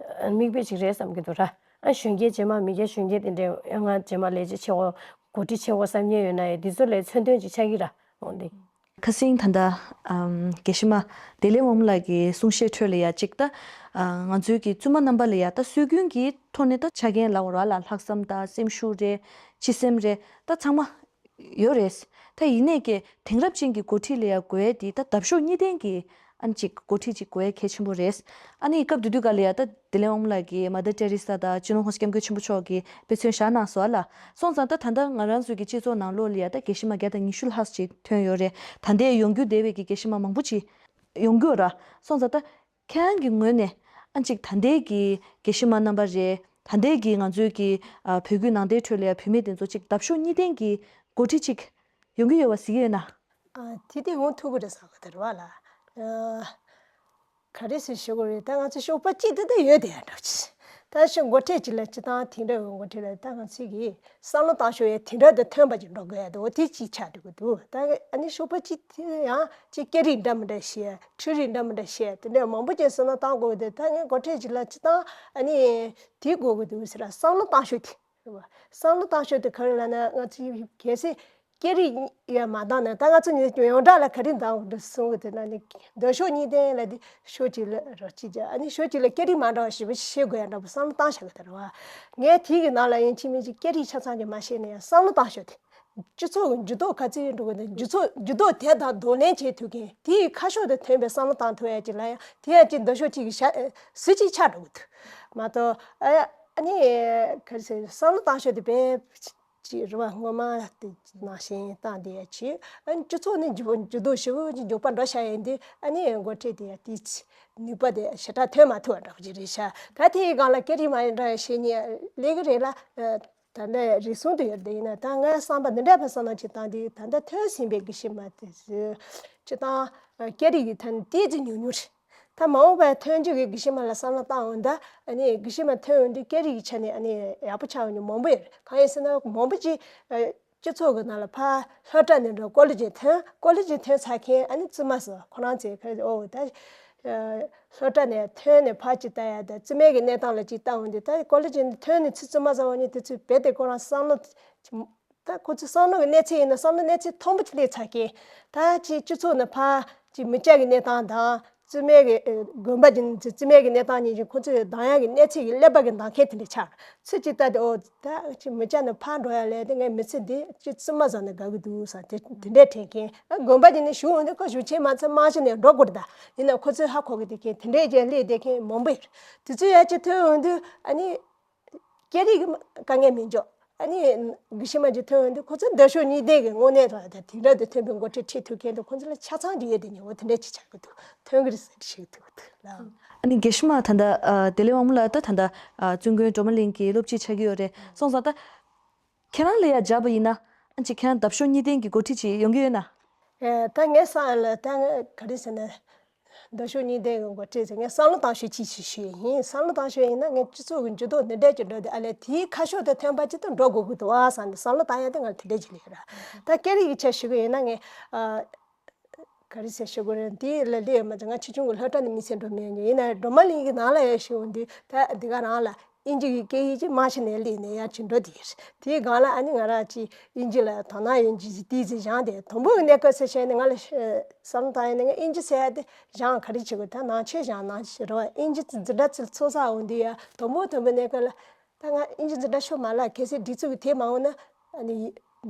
མིག་དཔེ་ཅིག་རེད་བསམ་གྱི་འདུག་ར། ཨ་གཞོན་སྐྱེས་རྗེས་མ་མི་སྐྱ་གཞོན་སྐྱེས་དེ་འདྲས་ཡང་ང་རྗེས་མ་ལས་བྱེད་ཆེ་བོ་འགོ་ཁྲིད་ཆེ་བོ་བསམ་མཁན་ཡོད་ན་ཡང་འདི་ཚོ་ལ་མཚོན་དོན་ཅིག་ཆགས་ཀྱི་ར། འོ་འདི། ཁ་སང་ད་ལྟ་ཨམ་དགེ་བཤེས་མ་བདེ་ལེགས་དབང་མོ་ལགས་ཀྱི་གསུང་བཤད་ཁྲོད་ལ་ཡ་གཅིག་ད། ཨ་ང་ཚོའི་གི་བཙུན་མ་རྣམ་པ་ལ་ཡ་ད་སྲོལ་རྒྱུན་གྱི་ཐོག་ནས་ད་ཆ་རྐྱེན་ལབ་དགོས་རེད་བ་ལ། ལྷག་བསམ་དང་སེམས་ཤུགས་རེད། སྤྱི་སེམས་རེད། ད་ཚང་མ་ཡོད་རེད། ད་ཡིན་ནའི་གི་དེང་རབས་ཅན་གྱི་འགོ་ཁྲིད་ལ་ཡ་དགོས་ཡ་དེ་ད་འདབ་གཤོག་གཉིས་ལྡན་གྱི་ཨ་ནི་ཅིག་འགོ་ཁྲིད་ཅིག་དགོས་ཡ་གལ་ཆེན་པོ་རེད། ཨ་ནི་སྐབས་དེ་དུས་ག་ལ་ཡ་ད་བདེ་ལེགས་དབང་མོ་ལགས་ཀྱིས་མ་དར་ཏེ་རེ་ས་དང་སྤྱི་ནོར་༸གོང་ས་༸སྐྱབས་མགོན་ཆེན་པོ་མཆོག་གིས་དཔེ་མཚོན་བཞག་གནང་སོང་ལ། སོང་ཙང་ད་ད་ལྟ་ང་རང་ཚོའི་གི་སྤྱི་ཚོགས་ནང་ལོགས་ལ་ཡ་ད་དགེ་བཤེས་མ་བརྒྱ་དང་ཉི་ཤུ་ལྷག་ཅིག་ཐོན་ཡོད་རེད། ད་ལྟའི་ཡོང་རྒྱུ་བསྡད་པའི་གི་དགེ་བཤེས་མ་མང་པོ་ཅིག་ཡོང་རྒྱུ་ར། སོང་ཙང་ད་ཁྱེད་རང་གི་ངོས་ནས་ཨ་ཅིག་ད་ལྟའི་གི་དགེ་བཤེས་མ་རྣམ་པ་རེད། ད་ལྟའི་གི་ང་ཚོའི་གི་ཨ་བོད་བརྒྱུད་ནང་བསྟན་ཁྲོད་ལ་ཡ་བུད་མེད་དེ་ཚོ་ཅིག་འདབ་གཤོག་གཉིས་ལྡན་གྱི་ འགོ་ཁྲིད་ཅིག་ཡོང་གི་ཡོད་པ་གཟིགས་ཀྱི་ཡོད་ན། ཨ། དེ་དེ་ཡོང་ཐུབ་ཀྱི་རེད་བསམ་གི་འདུག་རེད་བ་ལ། ཨ། ག་རེ་ཟེར་ཞུ་དགོས་རེད། ད་ང་ཚོ་གཤོག་པ་གཅིག་དེ་ད་ཡོད་དེ་འདྲ་ཅིག་ད་ཤོག་འགོ་ཁྲིད་ཅིག་ལ་སྤྱི་བཏང་དེ་འདྲ་འགོ་ཁྲིད་ལ་ད་ང་ཚོས་ཀྱིས་བསམ་བློ་བཏང་ཤོག་ཡ་དེ་འདྲ་དང་མཐུན་པ་ཅིག་འགྲོ་དགོས་ཡ་འདུག་དེ་གཅིག་ཆགས་འགྲོ་གི་འདུག་ད་ཨ་ནི་གཤོག་པ་གཅིག་དེ་ཡང་ཅིག་སྐད་རིགས་འདྲ་མི་འདྲ་བཤད། འཕྲུལ་རིགས་འདྲ་མི་འདྲ་བཤད། དེ་འདྲ་མང་པོ་ཅིག་བསམ་བློ་བཏང་དགོས་འདུག་ད་ངས་འགོ་ཁྲིད་ཅིག་ལ་སྤྱི་བཏང་ཨ་ནི་དེ་དགོས་ཀྱི་འདུག་ཟེར། བསམ་བློ་བཏང་ཤོག་དེ། རེད་བ། བསམ་བློ་བཏང་ཤོག་དེ་ག་རེ་ལབ་ན། ང་ཚོས་གལ་སྲིད་སྐད་རིགས་ཡང་མ་བཏང་ན། ད་ང་ཚོ་ནི་ཡོངས་གྲགས་ལ་ག་རེ་འདང་འདུག་གསུང་གི་དེ་ན་ནི། འདོད་ཕྱོགས་གཉིས་ལྡན་ལ་དེ་ཕྱོགས་གཅིག་ལ་རོགས་གཅིག་བྱ། ཨ་ནི་ཕྱོགས་གཅིག་ལ་སྐད་རིགས་མ་འདྲ་བ་ཞེ་པོ་ཤེས་དགོས་ཡ་འདྲ་པོ་བསམ་བློ་བཏང་བཞག་གི་དེ་རེད་བ། ངས་དེའི་གི་ནང་ལ་ཡིན་གཅིག་མིན་གཅིག་སྐད་རིགས་ཆ་ཚང་གི་མ་ཤེས་ན་ཡང་བསམ་བློ་བཏང་ཤོག་དེ། སྤྱི་ཚོགས་ཀྱི་འགྱུར་ལྡོག་ག་ཚོད་འགྲོ་གི་འདུག་འགྱུར་ཚོགས་འགྱུར་ལྡོག་དེ་དང་གདོང་ལེན་བྱེད་ཐུབ་མཁན། དེའི་ཁ་ཕྱོགས་དང་མཐུན་པའི་བསམ་བློ་བཏང་ཐུབ་ཡ་ཅིག་ལ་ཡང་དེ་ཡང་ཅིག་འདོད་ཕྱོགས་གཅིག་གི་ཤ་ཟུར་གཅིག་ཆགས་འགྲོ་གི་འདུག་མ་གཏོགས། ཨ་ཨ་ནི་ག་རེ་ཟེར། བསམ་བློ་བཏང་ཤོག་དེ་དཔེ་ཅིག་རེད་བ། སྔོན་མ་དེ་ནང་བཞིན་བཏང་བསྡད་ཡ་ཅིག་ཨ་ནི་སྤྱི་ཚོགས་ནི་འགྱུར་འགྱུར་ལྡོག་ཞེ་པོ་ཅིག་མགྱོགས་པ་འགྲོ་བཞག་ཡིན་དུས། ཨ་ནི་འགོ་ཁྲིད་དེ་ཡ་དེའི་ནུས་པ་དེ་ཞེ་དྲག་ཐོན་མ་ཐུབ་པ་འདྲ་པོ་ཅིག་རེད་ཤག་ད་དེའི་སྒང་ལ་སྐད་རིགས་མ་འདྲ་བ་ཤེས་མཁན་སླེབས་ཀྱི་རེད་ལ། ད་ལྟ་རེ་ཟུང་དུ་ཡོད་དེ་ཡིན་ན། ད་ངའི་བསམ་པ་འདི་འདྲ་བ་བསམ་བློ་ཅིག་བཏང་དུས། ད་ལྟ་ཐོན་ཟིན་པའི་གི་གཞི་མ་དེ་ཚོས་སྤྱི་བཏང་སྐད་རིགས་ཀྱི་ཐོན་དེ་ཙི་ཉུང་ཉུང་རེད། ད་མ་འོངས་པར་ཐོན་རྒྱུ་གི་གི་གཞི་མ་ལ་བསམ་བློ་བཏང་འོང་ད། ཨ་ནི་གི་གཞི་མ་ཐོན་འོང་དུས་སྐད་རིགས་ཀྱི་ཆ་ནས་ཨ་ནི་ཡག་པོ་ཆགས་འོང་མཁན་མང་པོ་ཡོད་རེད། གང་ཡིན་ཟེར་ན་མང་པོ་ཅིག་སྤྱི་ཚོགས་ཀྱི་ནང་ལ་ཕར་སློབ་གྲྭ་ནས་འགྲོ། ཀོ་ལེ་ཇི་ཐོན། ཀོ་ལེ་ཇི་ཐོན་ཚར་མཁན་ཨ་ནི་རྩིབ་མ་ཟེར་ཁོ་རང་ཚོས་ཁ་ཨོ་ད། སློབ་གྲྭ་ནས་ཐོན་ནས་ཕར་ཅིག་ལྟ་ཡ་དང་རྩིབ་མའི་གི་གནས་སྟངས་ལ་ཅིག་ལྟ་འོང་དུས། ད་ཀོ་ལེ་ཇི་ནས་ཐོན་ནས་ཚུར་རྩིབ་མ་ཟེར་འོང་མཁན་དེ་ཚོས་རྦད་དེ་ཁོ་རང་བསམ་བློ། ད་ཁོ་ཚོའི་བསམ་བློ་གི་གནས་ཚད་ཡིན་ན་བསམ་བློ་གནས་ཚད་མཐོན་པོ་ཅིག་སླེབས་ཚར་མཁན། ད་ཅིག་སྤྱི་ཚོགས་ནས་ཕར་ཅིག་མི་སྐྱ་གི་གནས་སྟངས་དང་རྩིབ་མའི་གི་ཨེ་དགོན་པ་ཅིག་ནས་རྩིབ་མའི་གི་གནས་སྟངས་གཉིས་ཀྱི་ཁོ་ཚོས་སྡང་ཡ་གི་གནས་ཚད་ཀྱི་ཀླད་པ་གི་འདང་མཁན་དེ་འདྲ་ཆགས། ཚུར་ཅིག་ལྟ་དུས་ཨོ་ད་ཅིག་མི་སྐྱ་ནས་ཕར་འགྲོ་ཡ་ལས་དེ་ངའི་མི་ཚེ་འདི་ཅིག་རྩིབ་མ་ཟེར་ན་དགའ་གི་འདུག་ཟེར་དེ་དེ་འདྲས་དྲན་མཁན། ཨ་དགོན་པ་ཅིག་ནས་ཞུགས་འོང་དུས་ཁོ་ཞུགས་ཆེན་མ་ཚད་རྨང་གཞི་ནས་འགྲོ་དགོས་རེད། ད་ཡིན་ན་ཁོ་ཚོས་ཧ་གོ་གི་བསྡད་མཁན་དེ་འདྲས་ཀྱང་སླེབས་བསྡད་མཁན་མང་པོ་ཡོད་རེད། དེ་ཚོ་ཡར་ཅིག་ཐོན་འོང་དུས་ཨ་ནི་སྐད་རིགས་ཀྱི་དཀའ་ངལ་མི་འཇོག་ཨ་ནི་གི་གཞི་མ་ཅིག་ཐོན་འོང་དུས་ཁོ་ཚོ་འདོད་ཕྱོགས་གཉིས་ལྡན་གྱི་དངོས་གནས་དང་དེ་འདྲ་དེ་མཐུན་པའི་འགོ་ཁྲིད་ཁྲིད་ཐུབ་མཁན་དེ་ཁོ་ཚོ་ལ་ཆ་ཚང་ཅིག་ཡོད་དེ་ནི་འོ་དེ་འདྲ་ཅིག་ཆགས་ཀྱི་འདུག་ཐོན་གྱི་རེད་ཟེར་ཞིག་ཐུག་འདུག་ལ། ཨ་ནི་དགེ་བཤེས་མ་ད་ལྟ་ཨ་བདེ་ལེགས་དབང་མོ་ལགས་ད་ད་ལྟ་ཨ་བཙུན་དགོན་སྒྲོལ་མ་གླིང་གི་སློབ་སྤྱི་ཆགས་ཀྱི་ཡོད་རེད། སོང་ཙང་ད་ཁྱེད་རང་ལ་ཡ་སྦྱར་བ་ཡིན་ན། ཨ་ཅེ་ཁྱེད་རང་འདོད་ཕྱོགས་གཉིས་ལྡན་གྱི་འགོ་ཁྲིད་ཅིག་ཡོང་གི་ཡོད་ན། ཨེ་ད་ངས་བསམ་ལ་ད་ངས་ག་རེ་ཟེར་ན། འདོད་ཕྱོགས་གཉིས་ལྡན་གྱི་འགོ་ཁྲིད་ཟེར་ངས་བསམ་བློ་བཏང་ཤོག་ཅིག་ཞུ་ཞུ་ཡིན། བསམ་བློ་བཏང་ཤོག་ཡིན་ན་ངས་སྤྱི་ཚོགས་ཀྱི་འགྱུར་ལྡོག་འདི་འདྲས་ཀྱི་འགྲོ་དུས་ཨ་ལས་དེའི་ཁ་ཕྱོགས་དང་མཐུན་པ་ཅིག་ཏུ་འགྲོ་དགོས་ཀྱི་འདུག་ཨ་བསམ་ནས་བསམ་བློ་བཏང་ཡ་དེ་ང་དེ་འདྲས་ཅིག་ལས་ར། ད་སྐད་རིགས་ཀྱི་ཆ་ཞུ་གི་ཡིན་ན་ངས་ཨ། ག་རེ་ཟེར་ཞུ་དགོས་རེད། འདི་ལ་སླེབས་མ་ཚད་ང་ཆེ་ཆུང་གི་སློབ་གྲྭ་ནས་དམིགས་བསལ་འགྲོ་མེད་ཀྱི་ཡིན་ན་སྒྲོལ་མ་གླིང་གི་ནང་ལ་ཡར་ཞུགས་འོང་དུས་ད་འདི་ག་རང་ལ་དབྱིན་ཇི་གི་སྐད་ཡིག་ཅིག་རྨང་གཞི་ནས་སླེབས་ནས་ཡར་ཅིག་འགྲོ་དེ་རེད། དེའི་སྒང་ལ་ཨ་ནི་ང་རང་ཅིག་དབྱིན་ཇི་ལ་དོ་སྣང་ཡོད་ཅིག་ཏིས་ཅིག་སྦྱངས་ཏེ། དང་པོ་གི་གནས་སྐབས་ཟེར་བྱས་ནས་ང་ལ་བསམ་བློ་བཏང་ཡོད་ན་ང་དབྱིན་ཇི་ཟེར་ཡ་དེ་སྦྱངས་ག་རེ་བྱེད་དགོས། ད་ནང་ཆོས་སྦྱངས་ནང་ཞེས་རེད་བ། དབྱིན་ཇི་འཛིན་གྲྭ་ཚུར་ཚུགས་ས་འོང་དུས་ཡ་དང་པོ་དང་པོ་གནས་སྐབས་ལ། ད་ང་དབྱིན་ཇི་འཛིན་གྲྭ་ཤོར་མ་ལ་གལ་སྲིད་སྒྲིག་འཛུགས་ཀྱི་དེ་མ་འོང་ན་ཨ་ནི་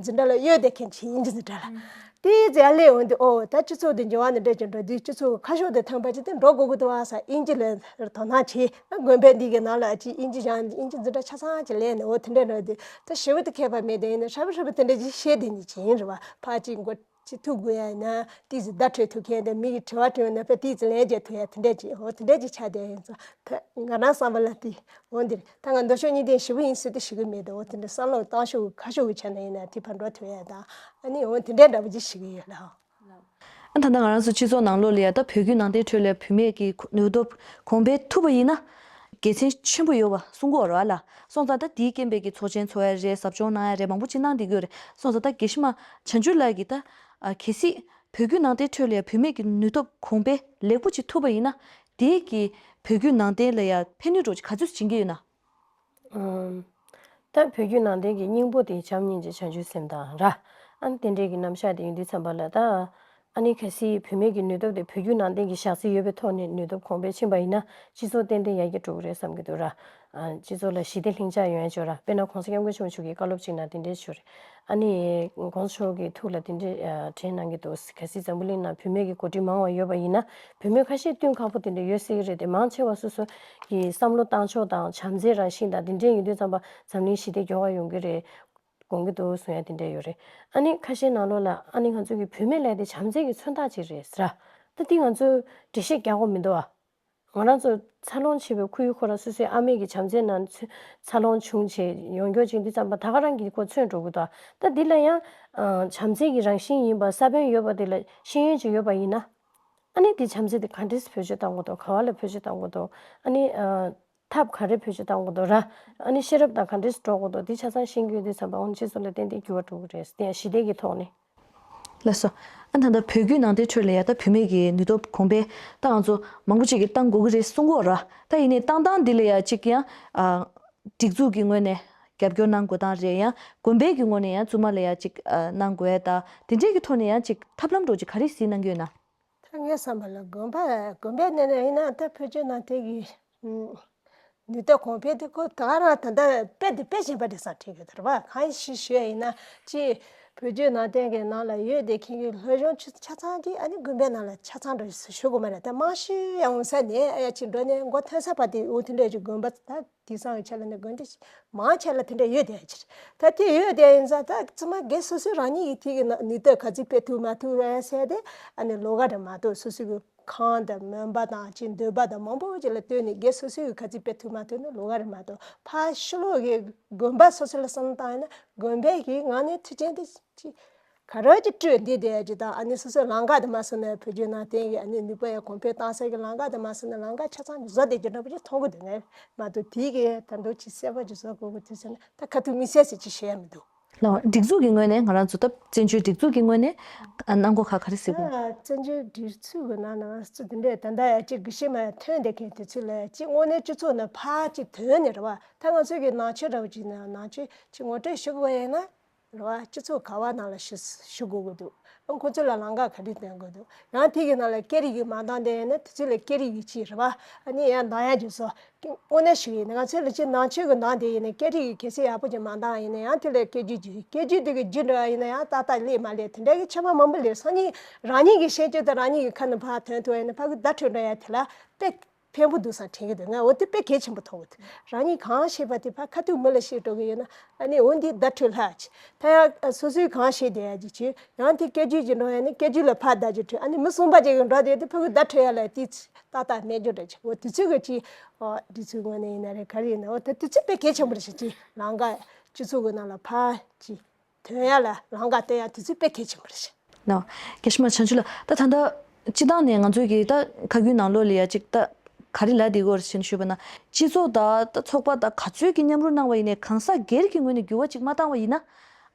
འཛིན་གྲྭ་ལ་གཡོལ་བསྡད་མཁན་ཅིག་དབྱིན་ཇི་འཛིན་གྲྭ་ལ། དེའི་རྗེས་སླེབས་འོང་དུས་ཨོ་ད་སྤྱི་ཚོགས་འདི་འགྱུར་བ་འདི་འདྲ་ཅིག་འགྲོ་དུས་སྤྱི་ཚོགས་ཁ་ཕྱོགས་དང་མཐུན་པ་ཅིག་ཏུ་འགྲོ་དགོས་ཀྱི་འདུག་ཨ་ཟེར་དབྱིན་ཇི་ལ་དོ་སྣང་བྱས། ཨ་དགོན་པ་འདི་གི་ནང་ལ་ཅིག་དབྱིན་ཇི་སྦྱངས་དབྱིན་ཇི་འཛིན་གྲྭ་ཆ་ཚང་ཅིག་ལེན་ནས་ཨོ་དེ་འདྲ་འགྲོ་དུས་ད་ཞེ་པོ་དེ་མཁས་པ་མེད་དེ་ཡིན་ན་ཧྲ་བི་ཧྲ་བི་དེ་འདྲ་ཅིག་ཤེས་བསྡད་མཁན་ཅིག་ཡིན་རེད་བ། ཕར་ཅིག་མགོ་ཅིག་ཐུག་དགོས་ཡ་ཡིན་ན་ཏིས་ཅིག་བརྡ་འཕྲོད་ཐུབ་མཁན་དང་མི་གིས་དྲི་བ་དྲིས་ན་ཕར་ཏིས་ཅིག་ལན་རྒྱག་ཐུབ་ཡ་དེ་འདྲ་ཅིག་འོ་དེ་འདྲ་ཅིག་ཆགས་བསྡད་ཡིན་ཙང་ད་ང་རང་བསམ་པ་ལ་དེ་འོ་འདིར་ད་ང་འདོད་ཕྱོགས་གཉིས་ལྡན་ཞེ་པོ་ཡིན་ཟེར་དེ་ཞུ་གི་མེད་དོ། འོ་དེ་འདྲ་བསམ་བློ་བཏང་ཕྱོགས་ཁ་ཕྱོགས་ཀྱི་ཆ་ནས་ཡིན་ན་དེ་ཕར་འགྲོ་ཐུབ་ཡ་དང་ཨ་ནི་འོ་དེ་འདྲ་འདྲ་པོ་ཅིག་ཞུ་གི་ཡོད་ལགས། ཨ་ད་ལྟ་ང་རང་ཚོ་སྤྱི་ཚོགས་ནང་ལོགས་ལ་ཡ་ད་བོད་བརྒྱུད་ནང་བསྟན་ཁྲོད་ལ་བུད་མེད་ཀྱི་ནུས་སྟོབས་གོང་འཕེལ་ཐུབ་པ་ཡིན་ན་དགེ་མཚན་ཆེན་པོ་ཡོད་པ་གསུང་གི་ཡོད་རེད་བ་ལགས། སོང་ཙང་ད་དེའི་རྐྱེན་པས་ཀྱི་ཚོགས་ཆེན་ཚོགས་ཡ་རེད། ཟབ་སྦྱོང་གནང་ཡ་རེད། མང་པོ་ཅིག་གནང་བསྡད་ཀྱི་ཡོད་རེད། སོང་ཙང་ད་དགེ་བཤེས་མ་བྱང་ཆུབ་ལགས་ཀྱིས་ད་ཨ་གལ་སྲིད་བོད་བརྒྱུད་ནང་བསྟན་ཁྲོད་ལ་ཡ་བུད་མེད་ཀྱི་ནུས་སྟོབས་གོང་འཕེལ་ལེགས་པོ་ཅིག་ཐུབ་པ་ཡིན་ན་དེས་ཀྱི་བོད་བརྒྱུད་ནང་བསྟན་ལ་ཡ་ཕན་ནུས་འདྲ་པོ་ཅིག་ག་ཚོད་ཅིག་འབྱུང་གི་ཡོད་ན། ཨམ། ད་བོད་བརྒྱུད་ནང་བསྟན་གྱི་སྙིང་པོ་དེ་བྱམས་སྙིང་རྗེ་བྱང་ཆུབ་སེམས་དང་ར། ཨ་ནི་དེ་འདྲའི་གི་རྣམ་གཞག་དེ་ཡིན་དུས་ཙམ་པ་ལ་ད། ཨ་ནི་གལ་སྲིད་བུད་མེད་ཀྱི་ནུས་སྟོབས་དེ་བོད་བརྒྱུད་ནང་བསྟན་གྱི་ཞག་རྩི་ཡོད་པའི་ཐོག་ནས་ནུས་སྟོབས་གོང་འཕེལ་ཕྱིན་པ་ཡིན་ན་སྤྱི་ཚོགས་ཏན་ཏན་ཡར་རྒྱས་འགྲོ་གི་རེད་བསམ་གྱི་འདུག་ར། ཨ། སྤྱི་ཚོགས་ལ་ཞི་བདེ་ལྷིང་འཇགས་ཡོང་ཡ་ཅིག་ཡོད་ར། དཔེར་ན་༸གོང་ས་༸སྐྱབས་མགོན་ཆེན་པོ་མཆོག་གིས་བཀའ་སློབ་ཅིག་གནང་དེ་འདྲས་ཞུ་རེད། ཨ་ནི་༸གོང་ས་མཆོག་གི་ཐུགས་ལ་དེ་འདྲས་དྲན་གནང་གི་འདུག་གལ་སྲིད་འཛམ་བུ་གླིང་ནང་བུད་མེད་ཀྱི་འགོ་ཁྲིད་མང་བ་ཡོད་པ་ཡིན་ན་བུད་མེད་ཁ་ཤས་བསྟུན་ཁག་པོ་དེ་འདྲ་ཡོད་སྲིད་ཀྱི་རེད་དེ། མང་ཆེ་བ་སོ་སོ་གི་བསམ་བློ་བཏང་ཕྱོགས་དང་བྱམས་བརྩེ་རང་བཞིན་དང་དེ་འདྲས་ཡིན་དུས་ཙམ་པ་འཛམ་གླིང་ཞི་བདེ་མགྱོགས་པ་ཡོང་གི་རེད་དགོངས་ཀྱི་འདུག་གསུང་ཡ་དེ་འདྲས་ཡོད་རེད། ཨ་ནི་ཁ་ཤས་ནང་ལོགས་ལ་ཨ་ནི་ང་ཚོ་གི་བུད་མེད་ལབ་དེ་བྱམས་བརྩེ་གི་མཚོན་རྟགས་ཅིག་རེད་ཟེར་ར། ད་དེ་ང་ཚོས་འགྲེལ་བཤད་རྒྱག་དགོས་མི་འདུག་ཨ། ང་རང་ཚོ་འཚར་ལོངས་བྱེད་པའི་ཁོར་ཡུག་ཁོ་རང་སོ་སོའི་ཨ་མའི་གི་བྱམས་བརྩེའི་ནང་ཚུད་འཚར་ལོངས་བྱུང་བྱས་ཡོང་རྒྱུ་ཅིག་འདི་ཙམ་པ་ད་ག་རང་གི་ཁོ་མཚོན་འགྲོ་གི་འདུག་ད་འདི་ལ་ཡང་ཨ་བྱམས་བརྩེ་གི་རང་བཞིན་ཡིན་པ་ས་བོན་ཡོད་པ་དེ་ལ་ཤེས་ཡོན་ཅིག་ཡོད་པ་ཡིན་ན། ཨ་ནི་འདི་བྱམས་བརྩེ་དེ་ག་འདྲས་བེད་སྤྱོད་གཏང་དགོས་འདུག་ག་བ་ལ་བེད་སྤྱོད་གཏང་དགོས་འདུག་ཨ་ནི་ཨ་ཐབས་ག་རེ་བེད་སྤྱོད་གཏང་དགོས་འདུག་ར། ཨ་ནི་ཤེས་རབ་དང་ག་འདྲས་འགྲོ་དགོས་འདུག་འདི་ཆ་ཚང་ཤེས་རྒྱུ་འདི་ཙམ་པ་འོན་ཆེད་སོགས་ལ་བརྟེན་ཏེ་འགྱུར་བ་འགྲོ་གི་རེད་དེ་ཞི་བདེ་གི་ཐོག་ནས། ལགས་སོ། ཨ་ད་ལྟ་བོད་བརྒྱུད་ནང་བསྟན་ཁྲོད་ལ་ཡ་ད་བུད་མེད་ཀྱི་ནུས་སྟོབས་གོང་འཕེལ་ད་ང་ཚོ་མང་པོ་ཅིག་གིས་བཏང་དགོས་ཀྱི་རེད་གསུང་གི་ཡོད་ར། ད་ཡིན་ནའི་བཏང་སྟངས་འདི་ལ་ཡ་ཅིག་ཡང་ཨ་སྒྲིག་འཛུགས་ཀྱི་ངོས་ནས་རྒྱབ་སྐྱོར་གནང་དགོས་སྟངས་རེད་ཡང་དགོན་པའི་གི་ངོས་ནས་ཡང་བཙུན་མ་ལ་ཡ་ཅིག་ཨ་གནང་དགོས་ཡ་ད་དེ་འདྲའི་གི་ཐོག་ནས་ཡང་ཅིག་ཐབས་ལམ་འདྲ་ཅིག་ག་རེ་གཟིགས་གནང་གི་ཡོད་ན། ད་ངའི་བསམ་པ་ལ་དགོན་པ་དགོན་པའི་གནས་ནས་ཡིན་ན་ད་བོད་བརྒྱུད་ནང་བསྟན་གྱི་ཨུམ་ནུས་སྟོབས་གོང་འཕེལ་དེ་ཁོ་ད་ག་རང་ད་ལྟ་དཔེ་དེ་དཔེ་ཞན་པ་རེད་བསམ་དྲན་གྱི་འདུག་རེད་པ། གང་ཞིག་ཞུ་ཡ་ཡིན་ན་ཅི་བོད་བརྒྱུད་ནང་བསྟན་གྱི་ནང་ལ་ཡོད་བསྡད་མཁན་གྱི་སློབ་སྦྱོང་ཆུ་ཆ་ཚང་གིས་ཨ་ནི་དགོན་པའི་ནང་ལ་ཆ་ཚང་འགྲོ་ཞུ་དགོས་མ་རེད། ད་རྨང་གཞི་ཡང་འོང་ས་ནས་ཨ་ཡ་ཅིག་འགྲོ་ནས་མགོ་ཐོན་ས་བར་དེ་འོ་དེ་འདྲ་ཅིག་དགོན་པ་ད། དེང་སང་གི་ཆ་ལ་ནི་དགོན་སྡེ་མང་ཆེ་ལ་དེ་འདྲ་ཡོད་བསྡད་ཡ་ཅིག་ད་དེ་ཡོད་བསྡད་ཡིན་ཙང་ད་ཚང་མ་སྒེར་སོ་སོའི་རང་ཉིད་ཀྱི་ཐད་ཀྱི་ནུས་སྟོབས་ག་ཚོད་སྤེལ་ཐུབ་མ་ཐུབ་རེད་ཟེར་ཏེ་ཨ་ནི་ལོགས་ཀ་རེད་མ་གཏོགས་སོ་སོ་གི་ཁང་དང་མོན་པ་དང་ཅིག་འདོད་པ་དང་མང་པོ་ཅིག་ལ་ལྟོས་ནས་སྒེར་སོ་སོའི་གི་ག་ཚོད་སྤེལ་ཐུབ་མ་ཐུབ་ནི་ལོགས་ཀ་རེད་མ་གཏོགས་ཕར་ཕྱི་ལོགས་ཀྱི་དགོན་པ་སོ་སོ་ལ་བསམ་བློ་བཏང་ཡིན་ན་དགོན་པའི་གི་ངང་ནས་མཐུན་རྐྱེན་དེ་ཅིག་ག་རེ་ཅིག་སྤྲོད་འདི་བསྡད་ཡ་ཅིག་དང་ཨ་ནི་སོ་སོའི་ལམ་ཁ་དེ་མ་སོང་ན་བོད་བརྒྱུད་ནང་བསྟན་གྱི་ཨ་ནི་ནུས་པ་ཡང་གོང་འཕེལ་བཏང་ས་གི་ལམ་ཁ་དེ་མ་སོང་ན་ལམ་ཁ་ཆ་ཚང་བཟོ་བསྡད་ཀྱི་འདྲ་པོ་ཅིག་མཐོང་གི་འདུག་ངས་མ་གཏོགས་དེའི་གི་ད་དུང་ཅིག་གསལ་པོ་ཅིག་བཟོ་དགོས་ཀྱི་དུས་ཚོད་ན་ད་ཁ་ཐུག་དམིགས་བསལ་ཟེར་ཅིག་བཤད་ཡ་མི་འདུག་ལགས་སྒྲིག་འཛུགས་ཀྱི་ངོས་ནས་ང་རང་ཚོ་ད་བཙན་བྱོལ་སྒྲིག་འཛུགས་ཀྱི་ངོས་ནས་གནང་སྒོ་ཁག་ག་རེ་གཟིགས་དགོས། བཙན་བྱོལ་སྒྲིག་འཛུགས་ཀྱི་ནང་ན་ང་ཚོ་དེ་འདྲས་ད་ལྟ་ཡ་ཅིག་དགེ་བཤེས་མ་ཐོན་བསྡད་མཁན་དེ་ཚོ་ལ་ཅིག་དངོས་གནས་སྤྱི་ཚོགས་ནང་ཕར་ཅིག་ཐོན་ནས་རེད་བ། ད་ང་ཚོ་གི་ནང་ཆོས་འདྲ་བོ་ཅིག་ན་ནང་ཆོས་ཅིག་ངོ་སྤྲོད་ཞུ་དགོས་ཡིན་ན། རེད་བ། སྤྱི་ཚོགས་ག་བ་ནང་ལ་ཞུ་ཞུ་དགོས་ཀྱི་འདུག་ཨ་ཁོ་ཚོ་ལ་ལམ་ཁ་ག་རེ་སྟོན་དགོས་འདུག་ཡང་དེ་གི་ནང་ལ་སྐད་རིགས་ཀྱི་མ་འདང་དེ་ཡིན་ན་དེ་ཚོ་ལ་སྐད་རིགས་ཀྱི་ཅིག་རེད་བ། ཨ་ནི་ཡང་འདང་ཡ་རྒྱུ་སོ། དངོས་གནས་ཞུ་ཡིན་ན་ང་ཚོ་ལ་ཅིག་ནང་ཆོས་ཀྱི་འདང་དེ་ཡིན་ན་སྐད་རིགས་ཀྱི་གལ་སྲིད་ཡག་པོ་ཅིག་མ་འདང་ཡིན་ན་ཡང་དེ་ལ་སྐད་རྒྱུད་རྒྱུ་སྐད་རྒྱུད་དེ་གི་རྒྱུད་འདྲ་བ་ཡིན་ན་ཡང་ཏག་ཏག་སླེབས་མ་སླེབས་དེ་འདྲ་གི་ཁྱད་པར་མང་པོ་སླེབས། སང་ཉིན་རང་ཉིད་ཀྱི་ཤེས་སྤྱོད་དང་རང་ཉིད་ཀྱི་ཁ་ནས་ཕར་ཐོན་ཐུབ་པ་ཡིན་ན་ཕ་གི་བརྡ་འཕྲོད་འགྲོ་ཡ་དེ་ལ་དཔེ། ཕན་པོ་འདུག་བསམ་དྲན་གྱི་འདུག་ང་འོ་དེ་དཔེ་གལ་ཆེན་པོ་མཐོང་གི་འདུག་རང་ཉིད་གང་ཤེས་པ་དེ་ཕར་ཁ་ཐུག་མི་ལ་བཤད་འགྲོ་གི་ཡོད་ན་ཨ་ནི་འོ་འདི་བརྡ་འཕྲོད་ལྷག་ཅིག་ད་ཡང་སོ་སོའི་གང་ཤེས་བསྡད་ཡ་ཅིག་བྱོས། ཡང་དེ་སྐད་ཅིག་ཅིག་འགྲོ་ཡ་ནི་སྐད་ཅིག་ལ་ཕར་བརྡ་ཅིག་འཕྲོད། ཨ་ནི་མི་གསུམ་པ་ཅིག་གི་འགྲོ་དེ་དེ་ཕ་གི་བརྡ་འཕྲོད་ཡ་ལ་དེ་ཏག་ཏག་རྣལ་འབྱོར་འདྲ་ཅིག་འོ་དེ་ཚོའི་གི་ཅིག་འོ་དེ་ཚོའི་ངོས་ནས་ཡིན་ན་རེད་ག་རེ་ཡིན་ན་འོ་ད་དེ་ཚོ་དཔེ་གལ་ཆེན་པོ་རེད་ཤག་ཅིག་ལམ་ཁ་སྤྱི་ཚོགས་གི་ནང་ལ་ཕར་ཅིག་ཐོན་ཡ་ལ་ལམ་ཁ་སྟོན་ཡ་དེ་ཚོ་དཔེ་གལ་ཆེན་པོ་རེད་ཤག་ནོ། རྒྱལ་སྲས་མ་བྱང་ཆུབ་ལགས། ད་ད་ལྟ་སྤྱི་བཏང་ནས་ང་ཚོའི་གི་ད་ཁ་རྒྱུན་ནང་ལོགས་ལ་ཡ་གཅིག་ད་ག་རེ་ལབ་བསྡད་ཀྱི་ཡོད་རེད་ཟེར་ནས་ཞུས་པ་ན་སྤྱི་ཚོགས་དང་ད་ཚོགས་པ་དང་ག་ཚོད་ཀྱི་མཉམ་རུབ་གནང་བ་ཡིན་ནའི་གང་ཟག་སྒེར་གྱི་ངོས་ནས་འགྱུར་བ་གཅིག་མ་བཏང་བ་ཡིན་ན་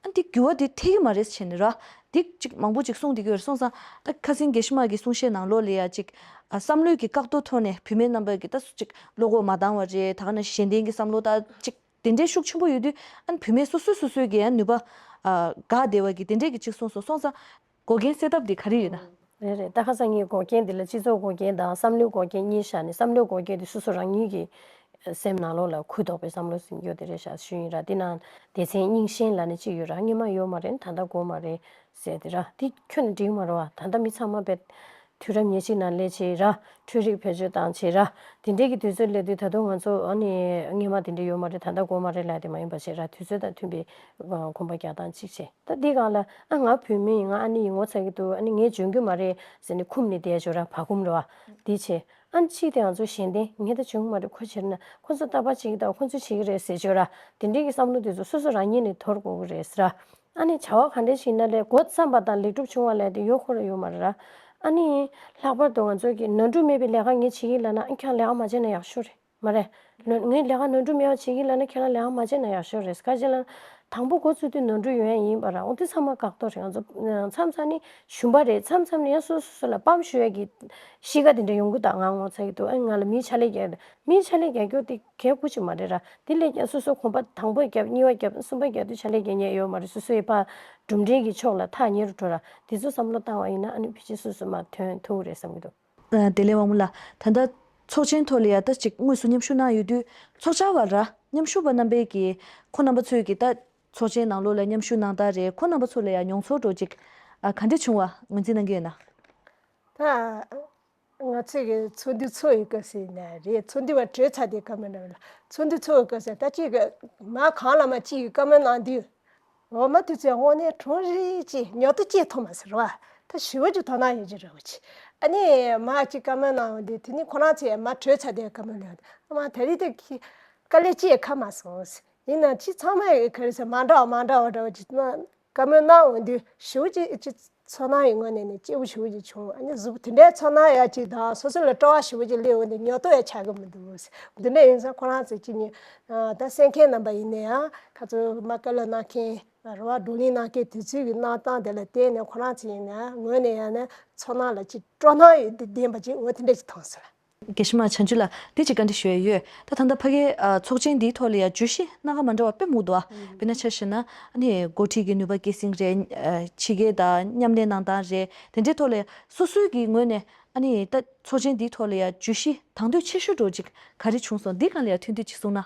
ཨ་འདི་འགྱུར་བ་འདི་ཐེབས་ཀྱི་མ་རེད་ཟེར་ནས་ར། འདི་གཅིག་མང་པོ་གཅིག་གསུངས་བསྡད་ཀྱི་ཡོད་རེད། སོང་ཙང་ད་ཁ་སང་རྒྱལ་སྲས་མ་གི་གསུང་བཤད་ནང་ལོགས་ལ་ཡ་གཅིག་ཨ་བསམ་བློའི་གི་བཀག་རྡོ་ཐོག་ནས་བུད་མེད་རྣམ་པ་གི་ད་སུ་གཅིག་བློ་ཁོག་མ་འདང་བ་རེད། ད་ག་ནང་བཞིན་གཞན་བརྟེན་གྱི་བསམ་བློ་ད་གཅིག་དེ་འདྲའི་ཤུགས་ཆེན་པོ་ཡོད་དུས་ཨ་ནི་བུད་མེད་སོ་སོས་སོ་སོའི་གི་ཡང་ནུས་པ་ཨ་འགག་བསྡད་པ་གི་དེ་འདྲའི་གི་ཅིག་གསུངས་སོང་། སོང་ཙང་འགོག་རྐྱེན་སེལ་ཐབས་དེ་ག་རེ་ཡོད་ན། རེད་རེད། ད་ཁ་སང་ངས་འགོག་རྐྱེན་དེ་ལ་སྤྱི་ཚོགས་འགོག་རྐྱེན་དང་བསམ་བློའི་འགོག་རྐྱེན་གཉིས་བཞག་ནས་བསམ་བློའི་འགོག་རྐྱེན་དེ་སོ་སོ་རང་ཉིད་ཀྱི་སེམས་ནང་ལོགས་ལ་གུ་དོག་པའི་བསམ་བློ་ཟིན་རྒྱུ་དེ་རེད་ཤག་ཞུ་ཡིན་ར། དེ་ནང་སྡེ་ཚན་རྙིང་ཞེན་ལབ་ནས་གཅིག་ཡོད་ར། སྔོན་མ་ཡོད་མ་རེད། ད་ལྟ་དགོས་མ་རེད་ཟེར་དེ་ར། དེ་ཁྱོན་ནས་འགྲིག་མ་རེད་བ། ད་ལྟ་མི་ཚང་མ་བས་དུས་རབས་ཉེར་གཅིག་ནང་སླེབས་བྱས་ར། འཕྲུལ་རིག་བེད་སྤྱོད་བཏང་བྱས་ར། དེ་འདྲའི་གི་དུས་ཚོད་སླེབས་དུས་ད་དུང་ང་ཚོ་ཨ་ནི་སྔོན་མ་དེ་འདྲ་ཡོད་མ་རེད། ད་ལྟ་དགོས་མ་རེད་ལབ་དེ་མ་ཡིན་པ་བྱས་ར། དུས་ཚོད་དང་མཐུན་པའི་གོམ་པ་རྒྱག་སྟངས་གཅིག་བྱས། ད་འདི་སྒང་ལ་ཨ་ང་བུད་མེད་ཡིན། ང་ཨ་ནི་ཡིན་ངོ་ཚ་གི་འདུག་ཨ་ནི་ངས་འཇོན་གི་མ་རེད་ཟེར་ནས་ཁུམ་ནས་བསྡད་ཞོར་ར། བག་འཁུམ་རེད་བ། འདི་བྱས། ཨ་ནི་གཅིག་དེ་ང་ཚོ་གཞན་བརྟེན་ངས་ད་འཇོན་གི་མ་རེད། ཁོ་བྱེད་ན་ཁོ་ཚོ་རྟག་པར་བྱེད་ཀྱི་འདུག་ཁོ་ཚོས་བྱེད་ཀྱི་རེད་ཟེར་ཞོར་ར། དེ་འདྲའི་གི་བསམ་བློ་དེ་ཚོ་སོ་སོ་རང་ཉིད་ནས་དོར་དགོས་ཀྱི་རེད་ཟེར་ར། ཨ་ནི་བྱ་བ་ག་འདྲ་ཞིག་ཡིན་ན་ལས་འགོ་བརྩམས་པ་དང་ལེགས་གྲུབ་བྱུང་བ་ལས་དེ་ཡོད་ཁོ་ར་ཡོད་མ་རེད་ར། ཨ་ནི་ལྷག་པར་དུ་ང་ཚོ་གི་ནོར་འཁྲུལ་མེད་པའི་ལས་ཀ་ངས་བྱེད་ཀྱི་ལབ་ན་ཨ་ཁྱེད་རང་ལས་ཀ་མ་བྱས་ན་ཡག་ཤོས་རེད། མ་རེད། ལོ་ངས་ལས་ཀ་ནོར་འཁྲུལ་མེད་པ་བྱེད་ཀྱི་ལབ་ན་ཁྱེད་རང་ལས་ཀ་མ་བྱས་ན་ཡག་ཤོས་རེད། ག་ཅི་ལབ་ན་དང་པོ་འགོ་བཙུགས་དུས་ནོར་འཁྲུལ་ཡོང་ཡ་ཡིན་པ་ར། འོ་དེ་ཚང་མ་བཀག་རྡོ་རེད། ང་ཚོ་མཚམས་མཚམས་ནི་ཞུམ་པ་རེད། མཚམས་མཚམས་ནི་ཡང་སོ་སོ་སོ་ལ་སྤམ་ཞུ་ཡ་གི་གཤིས་ཀ་དེ་འདྲ་ཡོང་གི་འདུག་ང་ངོ་ཚ་གི་འདུག་ཨ་ང་ལ་མིའི་ཕྱག་ལས་རྒྱག་མིའི་ཕྱག་ལས་རྒྱག་རྒྱུ་དེ་གལ་དགུ་ཅིག་མ་རེད་ར། དེ་ལས་ཀྱང་སོ་སོ་གོམ་པ་དང་པོ་བརྒྱབ། གཉིས་པ་བརྒྱབ། གསུམ་པ་བརྒྱབ་དུས་ཕྱག་ལས་རྒྱག་མཁན་ཡོད་མ་རེད། སོ་སོའི་ཕར་གྲུབ་འབྲས་ཀྱི་ཕྱོགས་ལ་ཐག་ཉེ་རུ་འགྲོ་ར། དེ་ཚོ་བསམ་བློ་བཏང་བ་ཡིན་ན་ཨ་ནི་ཕལ་ཆེར་སོ་སོ་མར་ཐོན་ཐུབ་ཀྱི་རེད་བསམ་གྱི་འདུག་ཨ་བདེ་ལེགས་དབང་མོ་ལགས། ད་ལྟ་ཚོགས་ཆེན་ཐོག་ལ་ཡ་ད་ཅིག་དངོས་སུ་མཉམ་ཞུགས་གནང་ཡོད་དུས་ཚོགས་བཅར་བ་ར་མཉམ་ཞུགས་པ་རྣམ་པས་ཀྱིས་ཁོང་རྣམ་པ་ཚོས་ཀྱིས་ད་ཚོགས་ཆེན་ནང་ལོགས་ལ་མཉམ་ཞུགས་གནང་སྟངས་རེད། ཁོང་རྣམ་པ་ཚོ་ལ་ཡ་མྱོང་ཚོར་འདྲ་ཅིག་ཨ་ག་འདྲ་བྱུང་བ་ངོས་འཛིན་གནང་གི་ཡོད་ན། ད་ང་ཚོས་ཀྱི་ཚོགས་འདུ་ཚོགས་ཡོད་སྐབས་སུ་ཡིན་ན་རེད། ཚོགས་འདུ་བ་གྲོལ་ཚར་དུས་སྐབས་མི་འདྲ་བ་ལ་ཚོགས་འདུ་ཚོགས་ཡོད་སྐབས་སུ་ད་ཅིག་གི་མ་གང་ལ་མ་ཅིག་གི་བཀའ་མོལ་གནང་དུས། འོ་མ་དུས་ཚོད་དངོས་གནས་གྲོང་རིག་ཅིག་ཉོ་ཏོ་ཅིག་མཐོང་མ་ཟེར་བ། ད་ཞི་བ་ཅིག་དོ་སྣང་ཡོད་ཀྱི་རེད་བ་ཅིག་ཨ་ནི་མ་གཅིག་བཀའ་མོལ་གནང་ཡོང་དུས་དེ་ནི་ཁོ་རང་ཚོས་མ་གྲོས་ཚར་དུས་བཀའ་མོལ་གནང་ཡོང་དུས་ཨ་མ་ད་རེས་དེ་གི་དཀའ་ལས་ཅི་ཡང་ཁག་མ་སོང་། ཡིན་ན་ཅི་ཚང་མ་ཡི་ག་རེ་ཟེར་མ་འདྲ་བ་མ་འདྲ་བ་འདྲ་བ་ཅིག་གནང་། བཀའ་མོལ་གནང་འོང་དུས་ཞེ་པོ་ཅིག་ཅིག་ཚོར་སྣང་ཡི་ངོས་ནས་ནི་སྐྱིད་པོ་ཞེ་པོ་ཅིག་བྱུང་། ཨ་ནི་གཟུགས་པོ་དེ་འདྲའི་ཚོར་སྣང་ཡག་ཅིག་དང་སོ་སོ་ལ་སྤྲོ་བ་ཞེ་པོ་ཅིག་སླེབས་འོང་དུས་ཉོབ་ཏོ་ཡང་ཆགས་ཀྱི་མི་འདུག། འདི་འདྲ་ཡིན་ཙང་ཁོ་རང་ཚོས་ཅི་ནས་ད་གསན་མཁན་རྣམ་པ་ཡིན་ན་ཡང་ཁ་ཚོ་མ་བཀའ་སློབ་གནང་མཁན་རེ་བ་བགྲོ་གླེང་གནང་མཁན་དེ་ཚོའི་གི་གནང་སྟངས་དེ་ལ་བལྟས་ནས་ཁོ་རང་ཚོ་ཡིན་ན་ངོས་ནས་ཡང་ན་ཚོར་སྣང་ལ་ཅིག་སྤྲོ་སྣང་ཡོད་དེ་ལྡན་པ་ཅིག་འོ་དེ་འདྲ་ཅིག་མཐོང་སོང་། དགེ་བཤེས་མ་བྱང་ཆུབ་ལགས་འདི་ཅིག་བཀའ་འདྲི་ཞུ་ཡ་ཡོད། ད་ད་ལྟ་ཕ་གིའི་ཨ་ཚོགས་ཆེན་འདིའི་ཐོག་ལ་ཡ་བརྗོད་གཞི་སྣ་ཁ་མ་འདྲ་བ་དཔེ་མང་འདུག་ཨ། དཔེར་ན་ཆ་བཞག་ན་ཨ་ནི་འགོ་ཁྲིད་ཀྱི་ནུས་པ་སྐྱེད་སྲིང་རེད། ཨ་ཕྱི་རྒྱལ་དང་མཉམ་ལས་གནང་སྟངས་རེད། དེ་འདྲའི་ཐོག་ལ་ཡ་སོ་སོའི་གི་ངོས་ནས་ཨ་ནི་ད་ཚོགས་ཆེན་འདིའི་ཐོག་ལ་ཡ་བརྗོད་གཞི་དང་དོད་ཆེ་ཤོས་འདྲ་བོ་ཅིག་ག་རེ་བྱུང་སོང་། འདི་སྒང་ལ་ཡ་ཐུགས་འདོད་ཅིག་གསུངས་ན།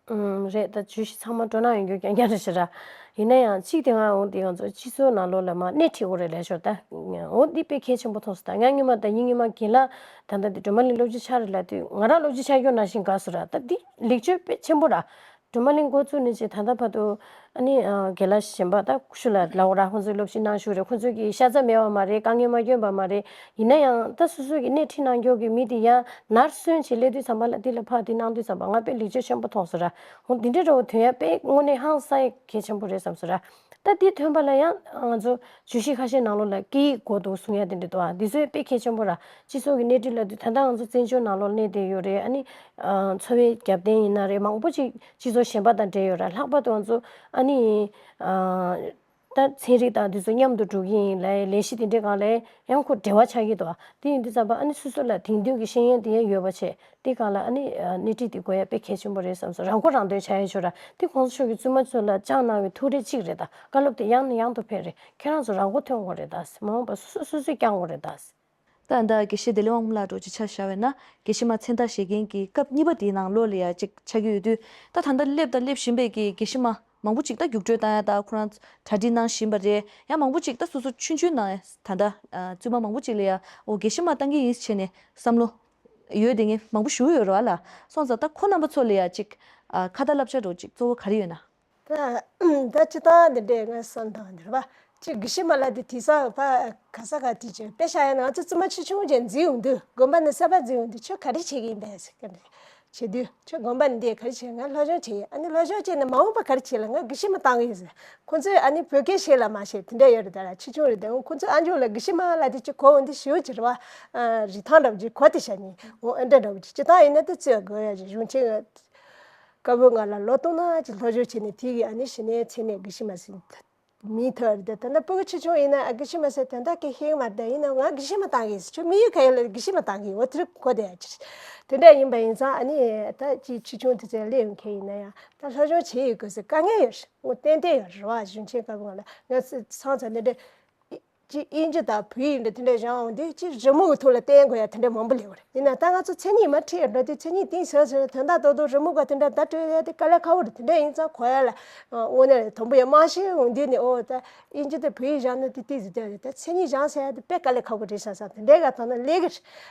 ཨུམ། རེད། ད་བརྗོད་གཞི་ཚང་མ་སྤྲོ་སྣང་ཡོད་རྒྱུ་རྐྱང་རྐྱང་རེད་ཤག་ར། ཡིན་ན་ཡང་གཅིག་དེ་ང་འོ་འདི་ང་ཚོ་སྤྱི་ཚོགས་ནང་ལོགས་ལ་མར་སྣེ་ཁྲིད་དགོས་རེད་ལབ་ཤོར་ད། འོ་འདི་དཔེ་གལ་ཆེན་པོ་མཐོང་སོང་ད། ང་སྔོན་མ་ད་ཡིན་སྔོན་མ་རྒན་ལགས་ད་ལྟ་འདི་སྒྲོལ་མ་གླིང་སློབ་སྤྱི་ཆགས་རེད་ལབ་དུས་ང་རང་སློབ་སྤྱི་ཆགས་རྒྱུ་ནང་བཞིན་དགའ་སོང་ར། ད་འདི་ལེགས་བཅོས་དཔེ་ཆེན་པོ་ར། སྒྲོལ་མ་གླིང་འགོ་བཙུགས་ནས་ཅིག་ད་ལྟ་བར་དུ་ཨ་ནི་རྒན་ལགས་གཞན་པ་ད་ཤུ་ལ་ལའོ་ར་ཁོང་ཚོའི་སློབ་སྤྱི་གནང་བཞུགས་རེད། ཁོང་ཚོའི་གི་ཤ་ཚ་མེད་པ་མ་རེད། དཀའ་ངལ་མ་བསྐྱོན་པ་མ་རེད། ཡིན་ན་ཡང་ད་སོ་སོ་གི་སྣེ་ཁྲིད་གནང་རྒྱུ་གི་མི་དེ་ཡང་ནར་སོན་བྱས་སླེབས་དུས་ཙམ་པ་ལ་འདི་ལ་ཕར་འདི་གནང་དུས་ཙམ་པ་ང་དཔེ་ལེགས་བཅོས་ཆེན་པོ་མཐོང་སོང་ར། འོ་འདི་འདྲའི་འདྲ་བོ་ཐོན་ཡ་དཔེ་དངོས་གནས་ཧང་སང་ཡ་གལ་ཆེན་པོ་རེད་བསམ་སོང་ར། ད་འདི་ཐོན་པ་ལ་ཡང་ང་ཚོ་བརྗོད་གཞི་ཁ་ཤས་ནང་ལོགས་ལ་སྐད་ཡིག་གོ་འདུག་གསུང་ཡ་དེ་འདྲ་འདུག་ཨ། འདི་ཚོ་དཔེ་གལ་ཆེན་པོ་ར། སྤྱི་ཚོགས་ཀྱི་སྣེ་ཁྲིད་ལབ་དུས་ད་ལྟ་ང་ཚོ་བཙན་བྱོལ་ནང་ལོགས་གནས་བསྡད་ཡོད་རེད། ཨ་ནི་འཚོ་བའི་རྒྱབ་རྟེན་ཡིན་ན་རེད། མང་པོ་ཅིག་སྤྱི་ཚོགས་གཞན་པ་དང་འབྲེལ་ཡོད་ར། ལྷག་པར་དུ་ང་ཚོ་ཨ་ནི་ད་ཚན་རིག་དང་འདི་ཚོ་མཉམ་དུ་འགྲོ་གི་ཡིན་ལབ་ལས་གཞི་དེ་འདྲའི་སྒང་ལ་ཡང་ཁོ་འབྲེལ་བ་ཆགས་ཀྱི་འདུག་ཨ། དེ་ཡིན་དུས་ཙམ་པ་ཨ་ནི་སོ་སོ་ལ་དེང་དུས་ཀྱི་ཤེས་ཡོན་དེ་ཡང་ཡོད་པ་བྱས་དེ་སྒང་ལ་ཨ་ནི་སྣེ་ཁྲིད་དེ་དགོས་ཡ་དཔེ་གལ་ཆེན་པོ་རེད་བསམ་སོང་། རང་མགོ་རང་ཐོན་བྱ་ཡ་ཆོག་ར། དེ་གོང་ས་མཆོག་གིས་བཙུན་མ་ཚོ་ལ་བཅངས་གནང་བའི་ཐུགས་རེ་གཅིག་རེད་ད། བཀའ་སློབ་དེ་ཡང་ནས་ཡང་དུ་ཕེབས་རེད། ཁྱེད་རང་ཚོ་རང་མགོ་ཐོན་དགོས་རེད་ད། མ་འོངས་པ་སོ་སོས་སོ་སོས་བསྐྱང་དགོས་རེད་ད། ད་ད་དགེ་བཤེས་བདེ་ལེགས་དབང་མོ་ལགས་འདྲ་བོ་ཅིག་ཆ་བཞག་པ་ཡིན་ན་དགེ་བཤེས་མ་མཚན་རྟགས་བཞེས་མཁན་གྱི་སྐབས་གཉིས་པ་དེའི་ནང་ལོགས་ལ་ཡ་ཅིག་ཆགས་ཀྱི་ཡོད་དུས་ད་ད་ལྟ་སླེབས་དང་སླེབས་བཞིན་པའི་གི་དགེ་བཤེས་མ་མང་པོ་ཅིག་ད་རྒྱུགས་སྤྲོད་བཏང་ཡ་ད་ཁོ་རང་གྲ་སྒྲིག་གནང་བཞིན་པ་རེད། ཡང་མང་པོ་ཅིག་ད་སོ་སོ་ཆུང་ཆུང་ནང་ད་ལྟ་བཙུན་མ་མང་པོ་ཅིག་ལ་ཡ་འོ་དགེ་བཤེས་མ་བཏང་གི་ཡིན་ཟེར་བྱས་ནས་བསམ་བློ་ཡོད་དེ་ངས་མང་པོ་ཞུ་གི་ཡོད་རེད་བ་ལ། སོང་ཙང་ད་ཁོ་རྣམ་པ་ཚོ་ལ་ཡ་ཅིག་ཁ་ཏ་བསླབ་བྱ་འདྲ་བོ་ཅིག་གཙོ་བོ་ག་རེ་ཡོད་ན། ད་ད་སྤྱིར་བཏང་འདི་འདྲས་ང་བསམ་སྟངས་འདི་རེད་བ། གཅིག་དགེ་བཤེས་མ་ལ་འདི་དེང་སང་ཕ་ག་ས་ག་དེ་ཅིག་དཔེ་བཞག་ཡ་ན་ང་ཚོ་བཙུན་མ་ཆུང་ཆུང་ཅིག་འཛིན་ཡོང་དུས་དགོན་པ་ནས་གསར་པ་འཛིན་ཡོང་དུས་ཁྱོད་ག་རེ་བྱེད་ཀྱི་ཡིན་པས་ཟེར་གི་འདྲ་བྱེད་དུས་ཁྱོད་དགོན་པ་ནས་འདི་ག་རེ་བྱེད། ང་སློབ་སྦྱོང་བྱེད་ཡིན། ཨ་ནི་སློབ་སྦྱོང་བྱས་ནས་མ་འོངས་པ་ག་རེ་བྱེད་ལ་ང་དགེ་བཤེས་མ་བཏང་གི་ཡིན་ཟེར། ཁོང་ཚོས་ཨ་ནི་བོད་སྐད་ཤེས་ལ་མ་ཤེས་དེ་འདྲ་ཡོད་རེད། ད་ལ་ཆུང་ཆུང་རེད་དེ་ཁོང་ཚོས་ཨ་མཆོག་ལ་དགེ་བཤེས་མ་ལ་དེ་ཅིག་གོ་འོང་དུས་ཞེ་པོ་ཅིག་རེད་བ། རིན་ཐང་འདྲ་བོ་ཅིག་གོ་དེ་བྱ་ནི་འོ་ཨེ་འདྲ་འདྲ་བོ་ཅིག་སྤྱིར་བཏང་ཡིན་ན་དེ་བརྩི་དགོས་ཡ་ཅིག་གཞུང་ཆེན་བཀའ་པོད་ལྔ་ལ་ལོ་སྟོང་ནང་ཅིག་སློབ་སྦྱོང་བྱས་ནས་དེ་གི་ཨ་ནི་གཞི་ནས་མཚན་གནས་དགེ་བཤེས་མ་ཟེར་མིང་ཐོབ་རེད་དེ། ད་ལྟ་སྤུ་གུ་ཆུང་ཆུང་ཡིན་ན་ཨ་དགེ་བཤེས་མ་ཟེར་དོན་དག་གི་ཤེས་ཀྱི་མ་རེད། ད་ཡིན་ན་ང་དགེ་བཤེས་མ་བཏང་གི་ཡིན་ཟེར། ཁྱོད་དམིགས་ཡུལ་ག་ཡིན་ལ་དགེ་བཤེས་མ་བཏང་གི་ཡིན། འོ་དེ་རིགས་གོ་བསྡད་ཡ་ཅིག་རེད། དེ་འདྲ་ཡིན་པ་ཡིན་ཙང་ཨ་ནི་ད་ཅིག་ཆུང་ཆུང་དུས་ཚོད་སླེབས་ཡོང་མཁན་ཡིན་ན་ཡང་ད་སློབ་སྦྱོང་བྱེད་ཡོད་དགོས་ཟེར་དཀའ་ངལ་ཡོད་རེད། དངོས་ཏན་ཏན་ཡོད་རེད་བ། གཞུང་ཆེན་བཀའ་པོད་ལྔ་ལ་ང་སང་ཚ་འདི་འདྲ་ཅིག་དབྱིན་ཇི་དང་བོད་ཡིག་འདྲ་དེ་འདྲ་སྦྱང་འོང་དུས་ཅིག་རི་མོ་གི་ཐོག་ལ་བསྟན་དགོས་ཡ་དེ་འདྲ་མང་པོ་སླེབས་པ་རེད། ཡིན་ན་ད་ང་ཚོ་མཚན་ཉིད་མར་ཁྲིད་ཡ་འགྲོ་དུས་མཚན་ཉིད་གཏིང་ཟབ་ཟེར་ན་དོན་དག་རྡོག་རྡོག་རི་མོ་ག་དེ་འདྲ་བརྡ་སྤྲོད་ཡ་དེ་དཀའ་ལས་ཁག་པོ་རེད། དེ་འདྲ་ཡིན་ཙང་གོ་ཡ་ལ་དངོས་གནས་དང་པོ་ཡ་རྨང་གཞི་འོང་དུས་ནས་ཨོ་ད་དབྱིན་ཇི་དང་བོད་ཡིག་སྦྱང་ན་དེ་ཏིག་ཙམ་བསྡད་ཡ་རེད། ད་མཚན་ཉིད་སྦྱང་ཟེར་ཡ་དེ་དཔེ་དཀའ་ལས་ཁག་པོ་རེད་ཤག་བསམ། དེ་འདྲའི་ག་ཐོག་ན་ལས་ཀྱི་རེད།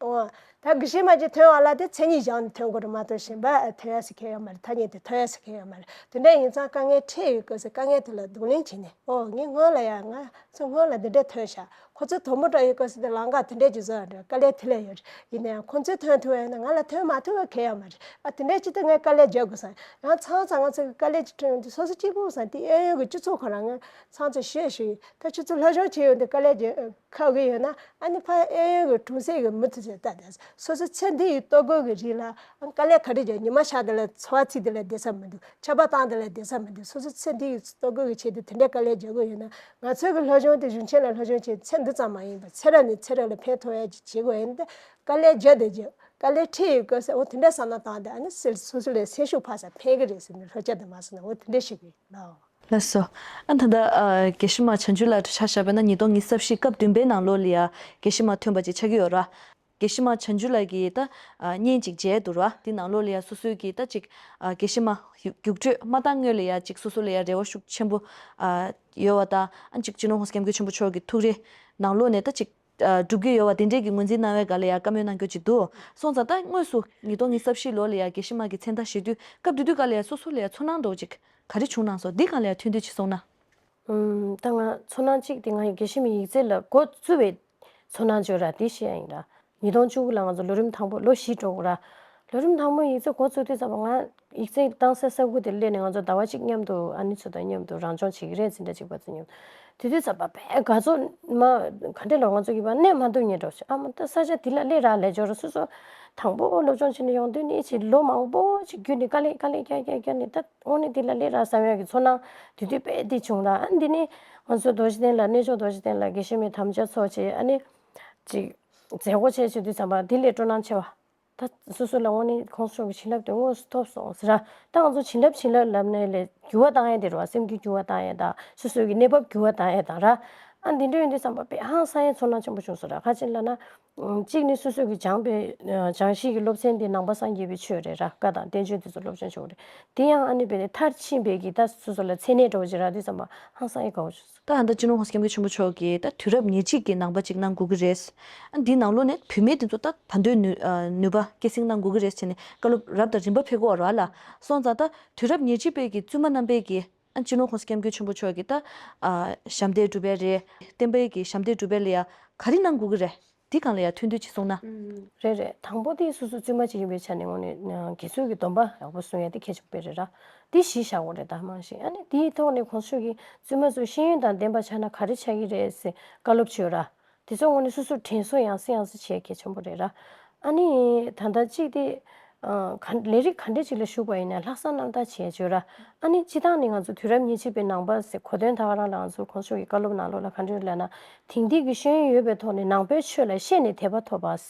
འོ། ད་དགེ་བཤེས་མ་ཅིག་ཐོན་པ་ལ་དེ་མཚན་ཉིད་སྦྱངས་ནས་ཐོན་དགོས་རེད་མ་གཏོགས་གཞན་པ་ཐོན་ཡ་ཟེར་མཁན་ཡོད་མ་རེད། ཐ་སྙད་དེ་ཐོན་ཡ་ཟེར་མཁན་ཡོད་མ་རེད། དེ་འདྲ་ཡིན་ཙང་དཀའ་ངལ་འཕྲད་ཡོད་སྐབས་སུ་དཀའ་ངལ་དེ་ལ་གདོང་ལེན་བྱས་ནས་ཨོ་ངས་སྔོན་ལ་ཡ་ང་ཚོ་སྔོན་ལ་འདི་འདྲ་ཐོན་ཤག་ཁོ་ཚོ་དོ་མོ་འདྲ་ཡོད་སྐབས་སུ་དེ་ལམ་ཁ་དེ་འདྲ་ཅིག་བཟོ་ཡ་འདྲ་དཀའ་ལས་དེ་ལས་ཡོད་རེད། ཡིན་ན་ཡང་ཁོ་ཚོས་ཐོན་ཐུབ་ཡ་ཡིན་ན་ང་ལ་ཐོན་མ་ཐུབ་པ་གལ་ཡོད་མ་རེད། ཨ་དེ་འདྲ་ཅིག་ད་ངས་དཀའ་ལས་རྒྱག་དགོས་བསམ། ཡང་མཚམས་མཚམས་ང་ཚོ་གི་དཀའ་ལས་ཅིག་ཐོན་ཡོང་དུས་སོ་སོ་གཅིག་པུ་བསམ་དེ་ཨེ་ཡོད་གི་སྤྱི་ཚོགས་ཁོ་རང་ང་མཚམས་མཚམས་ཞུས་ཞུས་ད་ཁྱོད་ཚོ་སློབ་སྦྱོང་བྱེད་ཡོང་དུས་དཀའ་ལས་རྒྱག་ཁག་གི་ཡོད་ན་ཨ་ནི་ཕ་ཨེ་ཡོད་གི་གྲོང་གསེབ་གི་མི་ཚོ་ཚོས་ལྟ་དང་སོ་སོ་ཚེ་འདི་ཡི་ལྟོ་གོས་གི་རིགས་ལ་ཨ་དཀའ་ལས་ག་རེ་རྒྱག་ཉི་མ་ཤར་དེ་ལ་འཚོ་བ་ཚིག་དེ་ལ་བསྡད་ས་མི་འདུག་ཆར་པ་བཏང་དེ་ལ་བསྡད་ས་མི་འདུག་སོ་སོ་ཚེ་འདི་ཡི་ལྟོ་གོས་གི་ཆེད་དུ་དེ་འདྲའི་དཀའ་ལས་རྒྱག་གི་ཡོད་ན་ང་ཚོའི་གི་སློབ་སྦྱོང་དེ་གཞུང་ཆེན་ལ་སློབ་སྦྱོང་བྱེད་ཚེ་འདི་ཙམ་མ་ཡིན་པར་ཚེ་རབས་ནས་ཚེ་རབས་ལ་ཕན་ཐོགས་ཡ་ཅིག་བྱེད་དགོས་ཡིན་ཏེ་དཀའ་ལས་རྒྱག་བསྡད་རྒྱུ་དཀའ་ལས་འཕྲད་ཡོད་སྐབས་སུ་འོ་དེ་འདྲའི་བསམ་བློ་བཏང་སྟེ་ཨ་ནི་སོ་སོ་ལ་སེམས་ཤུགས་འཕར་ས་ཕན་གི་རེད་ཟེར་ནས་སློབ་སྦྱོང་དེ་མ་སོང་ན་འོ་དེ་འདྲ་ཞིག་ཡིན་ལགས། ལགས་སོ། ཨ་ད་ལྟ་ཨ་དགེ་བཤེས་མ་བྱང་ཆུབ་ལགས་ཆ་བཞག་པ་ན་ཉིས་སྟོང་ཉི་ཤུ་རྩ་བཞི་སྐབས་བདུན་པའི་ནང་ལོགས་ལ་ཡ་དགེ་བཤེས་མ་ཐོན་པ་ཅིག་ཆགས་ཀྱི་ཡོད་ར། དགེ་བཤེས་མ་བྱང་ཆུབ་ལགས་ཀྱིས་ད་ཨ་བརྙན་ཅིག་མཇལ་འདུག་ར། དེ་ནང་ལོགས་ལ་ཡ་སོ་སོའི་གི་ད་ཅིག་ཨ་དགེ་བཤེས་མ་རྒྱུགས་སྤྲོད་མ་བཏང་སྔོན་ལ་ཡ་ཅིག་སོ་སོ་ལ་ཡ་རེ་བ་ཤུགས་ཆེན་པོ་ཨ་ཡོད་པ་དང་ཨ་ཅིག་སྤྱི་ནོར་༸གོང་ས་༸སྐྱབས་མགོན་ཆེན་པོ་མཆོག་གི་ཐུགས་རེ་ནང་ལོགས་ནས་ད་ཅིག་ཨ་སྒྲུབ་ཀྱི་ཡོད་པ་དེ་འདྲས་ཀྱི་ངོས་འཛིན་གནང་བའི་སྒང་ལ་ཡ་བཀའ་མོལ་གནང་རྒྱུ་ཅིག་འདུག་སོང་ཙང་ད་དངོས་སུ་ཉིས་སྟོང་ཉི་ཤུ་རྩ་བཞི་ལོ་ལ་ཡ་དགེ་བཤེས་མ་གི་མཚན་རྟགས་བཞེས་དུས་སྐབས་དེ་དུས་སྒང་ལ་ཡ་སོ་སོ་ལ་ཡ་ཚོར་སྣང་འདྲ་བོ་ཅིག་ག་རེ་བྱུང་གནང་སོང་། འདི་སྒང་ལ་ཡ་ཐོན་དུས་ཅིག་གསུངས་ན། ཨུམ། ད་ང་ཚོར་སྣང་གཅིག་དེ་ང་ཡི་དགེ་བཤེས་མའི་ཡིག་ཚད་ལ་འགོ་བཙུགས་པའི་ ཚོར་སྣང་བྱོས་ར་དེ་བཤད་ཡ་ཡིན་ར། ཉིས་སྟོང་བཅུ་དགུ་ལ་ང་ཚོ་ལོ་རིམ་དང་པོ་ལོ་བཞི་འགྲོ་དགོས་ར། ལོ་རིམ་དང་པོ་ཡིག་ཚད་འགོ་བཙུགས་དུས་ཙམ་པ་ང་ཡིག་ཚད་བཏང་ས་ས་ཁུལ་དེར་སླེབས་ནས་ང་ཚོ་ཟླ་བ་གཅིག་མཉམ་དུ་ཨ་ནེ་ཚོ་དང་མཉམ་དུ་རང་སྦྱོང་བྱེད་ཀྱི་རེད་ཟེར་འདྲ་ཅིག་པ་ཚོ་མཉམ་དུ། དེ་དུས་ཙམ་པ་དཔེ་དགའ་ཚོར་མ་ག་འདྲ་ལ་ང་ཚོ་གི་བ་གནས་མ་འདུག་ཉེ་འགྲོ་ཞིག་ཨ་མ་ད་ས་ཆ་དེ་ལ་སླེབས་ར་ལས་སྦྱོར་སོ་སོ་དང་པོ་སློབ་སྦྱོང་བྱེད་ནས་ཡོང་དུས་ནི་ཅིག་ལོ་མང་པོ་ཅིག་བརྒྱུད་ནས་དཀའ་ལས་དཀའ་ལས་རྒྱག་རྒྱག་རྒྱག་ནས་ད་དངོས་གནས་དེ་ལ་སླེབས་ར་བསམ་ཡག་གི་ཚོར་སྣང་དེ་དུས་དཔེ་དེ་བྱུང་ར། ཨ་འདི་ནི་ང་ཚོ་རྡོ་རྗེ་གདན་ལ་གནས་མཆོག་རྡོ་རྗེ་གདན་ལ་དགེ་བཤེས་མའི་དམ་བཅའ་ཚོགས་བྱས། ཨ་ནི་ཅིག་མཛད་སྒོ་བྱས་བྱེད་དུས་ཙམ་པ་དེ་ལས་སྤྲོ་སྣང་ཆེ་བ། ད་སོ་སོ་ལ་དངོས་གནས་ཁོང་ཚོ་གི་བྱིན་རླབས་དེ་དངོས་སུ་ཐོབ་སོང་ཟེར་ར། ད་ང་ཚོ་བྱིན་རླབས་བྱིན་རླབས་ལབ་ནས་ལས་འགྱུར་བ་བཏང་ཡས་དེ་རེད་བ། སེམས་རྒྱུད་འགྱུར་བ་བཏང་ཡས་དང་སོ་སོ་གི་གནས་བབ་འགྱུར་བ་བཏང་ཡས་དང་ར། ཨ་འདི་འདྲ་ཡོང་དུས་ཙམ་པ་དཔེ་ཧང་སང་ཡས་ཚོར་སྣང་ཆེན་པོ་བྱུང་སོང་ར། ག་ཅི་ལབ་ན། གཅིག་ནི་སོ་སོ་གི་སྦྱངས་པའི་སྦྱང་གཞི་གི་སློབ་ཚན་དེ་ནང་པ་སངས་རྒྱས་པའི་ཆོས་རེད་ར། བཀའ་དང་བསྟན་བཅོས་དེ་ཚོ་སློབ་སྦྱོང་བྱེད་དགོས་རེད། དེ་ཡང་ཨ་ནི་དཔེ་མཐར་ཕྱིན་པའི་གི་ད་སོ་སོ་ལ་མཚན་གནས་འདྲ་བོ་ཅིག་རག་དུས་ཙམ་པ་ཧང་སང་ཡས་དགའ་བོ་བྱུང་སོང་། ད་ད་ལྟ་སྤྱི་ནོར་༸གོང་ས་༸སྐྱབས་མགོན་ཆེན་པོ་མཆོག་གིས་ད་དུས་རབས་ཉེར་གཅིག་གི་ནང་པ་ཅིག་གནང་དགོས་ཀྱི་རེད། ཨ་འདིའི་ནང་ལོགས་ནས་བུད་མེད་དེ་ཚོ་ད་བར་འདོད་ནུས་ནུས་པ་སྐྱེད་སྲིང་གནང་དགོས་ཀྱི་རེད་ཟེར་ནས་བཀའ་སློབ་རབ་དང་རིམ་པ་ཕེབས་ཀྱི་ཡོད་རེད་བ་ལ། སོང་ཙང་ད་དུས་རབས་ཉེར་གཅིག་པའི་གི་བཙུན་མ་རྣམ་པས་གི་ཨ་སྤྱི་ནོར་༸གོང་ས་༸སྐྱབས་མགོན་ཆེན་པོ་མཆོག་གིས་ད་ཨ་ཞབས་འདེགས་སྒྲུབ་པ་རེད། བསྟན་པའི་གི་ཞབས་འདེགས་སྒྲུབ་པ་ལ་ཡ་ག་རེ་གནང་དགོས་ཀྱི་རེད། འདི་སྒང་ལ་ཡ་ཐུགས་འདོད་ཅིག་གསུངས་ན། རེད་རེད། དང་པོ་དེ་སོ་སོ་བཙུན་མ་ཅིག་ཡིན་པའི་ཆ་ནས་དངོས་གནས་དགེ་ཚུལ་གྱི་སྡོམ་པ་ཡག་པོ་སྲུང་ཡ་དེ་གལ་ཆེན་པོ་དཔེ་རེད་ར། འདི་གཞི་བཞག་དགོས་རེད། ད་མང་ཞིག་ཨ་ནི་དེའི་ཐོག་ནས་༸གོང་ས་མཆོག་གིས་བཙུན་མ་ཚོ་ཤེས་ཡོན་དང་ལྡན་པ་ཆགས་ན་ག་རེ་ཆགས་ཀྱི་རེད་ཟེར་བཀའ་སློབ་བྱོས་ར། དེ་ཚོ་དངོས་གནས་སོ་སོ་དྲན་གསོ་ཡང་སེ་ཡང་སེ་བྱེད་གལ་ཆེན་པོ་རེད་ར། ཨ་ནི་ད་ལྟ་གཅིག་དེ་ཨ་ག་ལས་རིགས་ག་འདྲ་ཅིག་ལ་ཞུགས་པ་ཡིན་ན་ལྷག་བསམ་རྣམ་དག་བྱས་བྱོས་ར། ཨ་ནི་སྤྱི་བཏང་ནས་ང་ཚོ་དུས་རབས་ཉེར་གཅིག་པའི་ནང་པ་ཟེར་གོ་དོན་ད་ག་རང་ལ་ང་ཚོ་༸གོང་ས་མཆོག་གི་བཀའ་སློབ་ནང་ལོགས་ལ་ག་འདྲ་ལབ་ན། དེང་དུས་ཀྱི་ཤེས་ཡོན་ཡོད་པའི་ཐོག་ནས་ནང་པའི་ཆོས་ལ་ཤེས་ནས་དད་པ་ཐོབ་པ།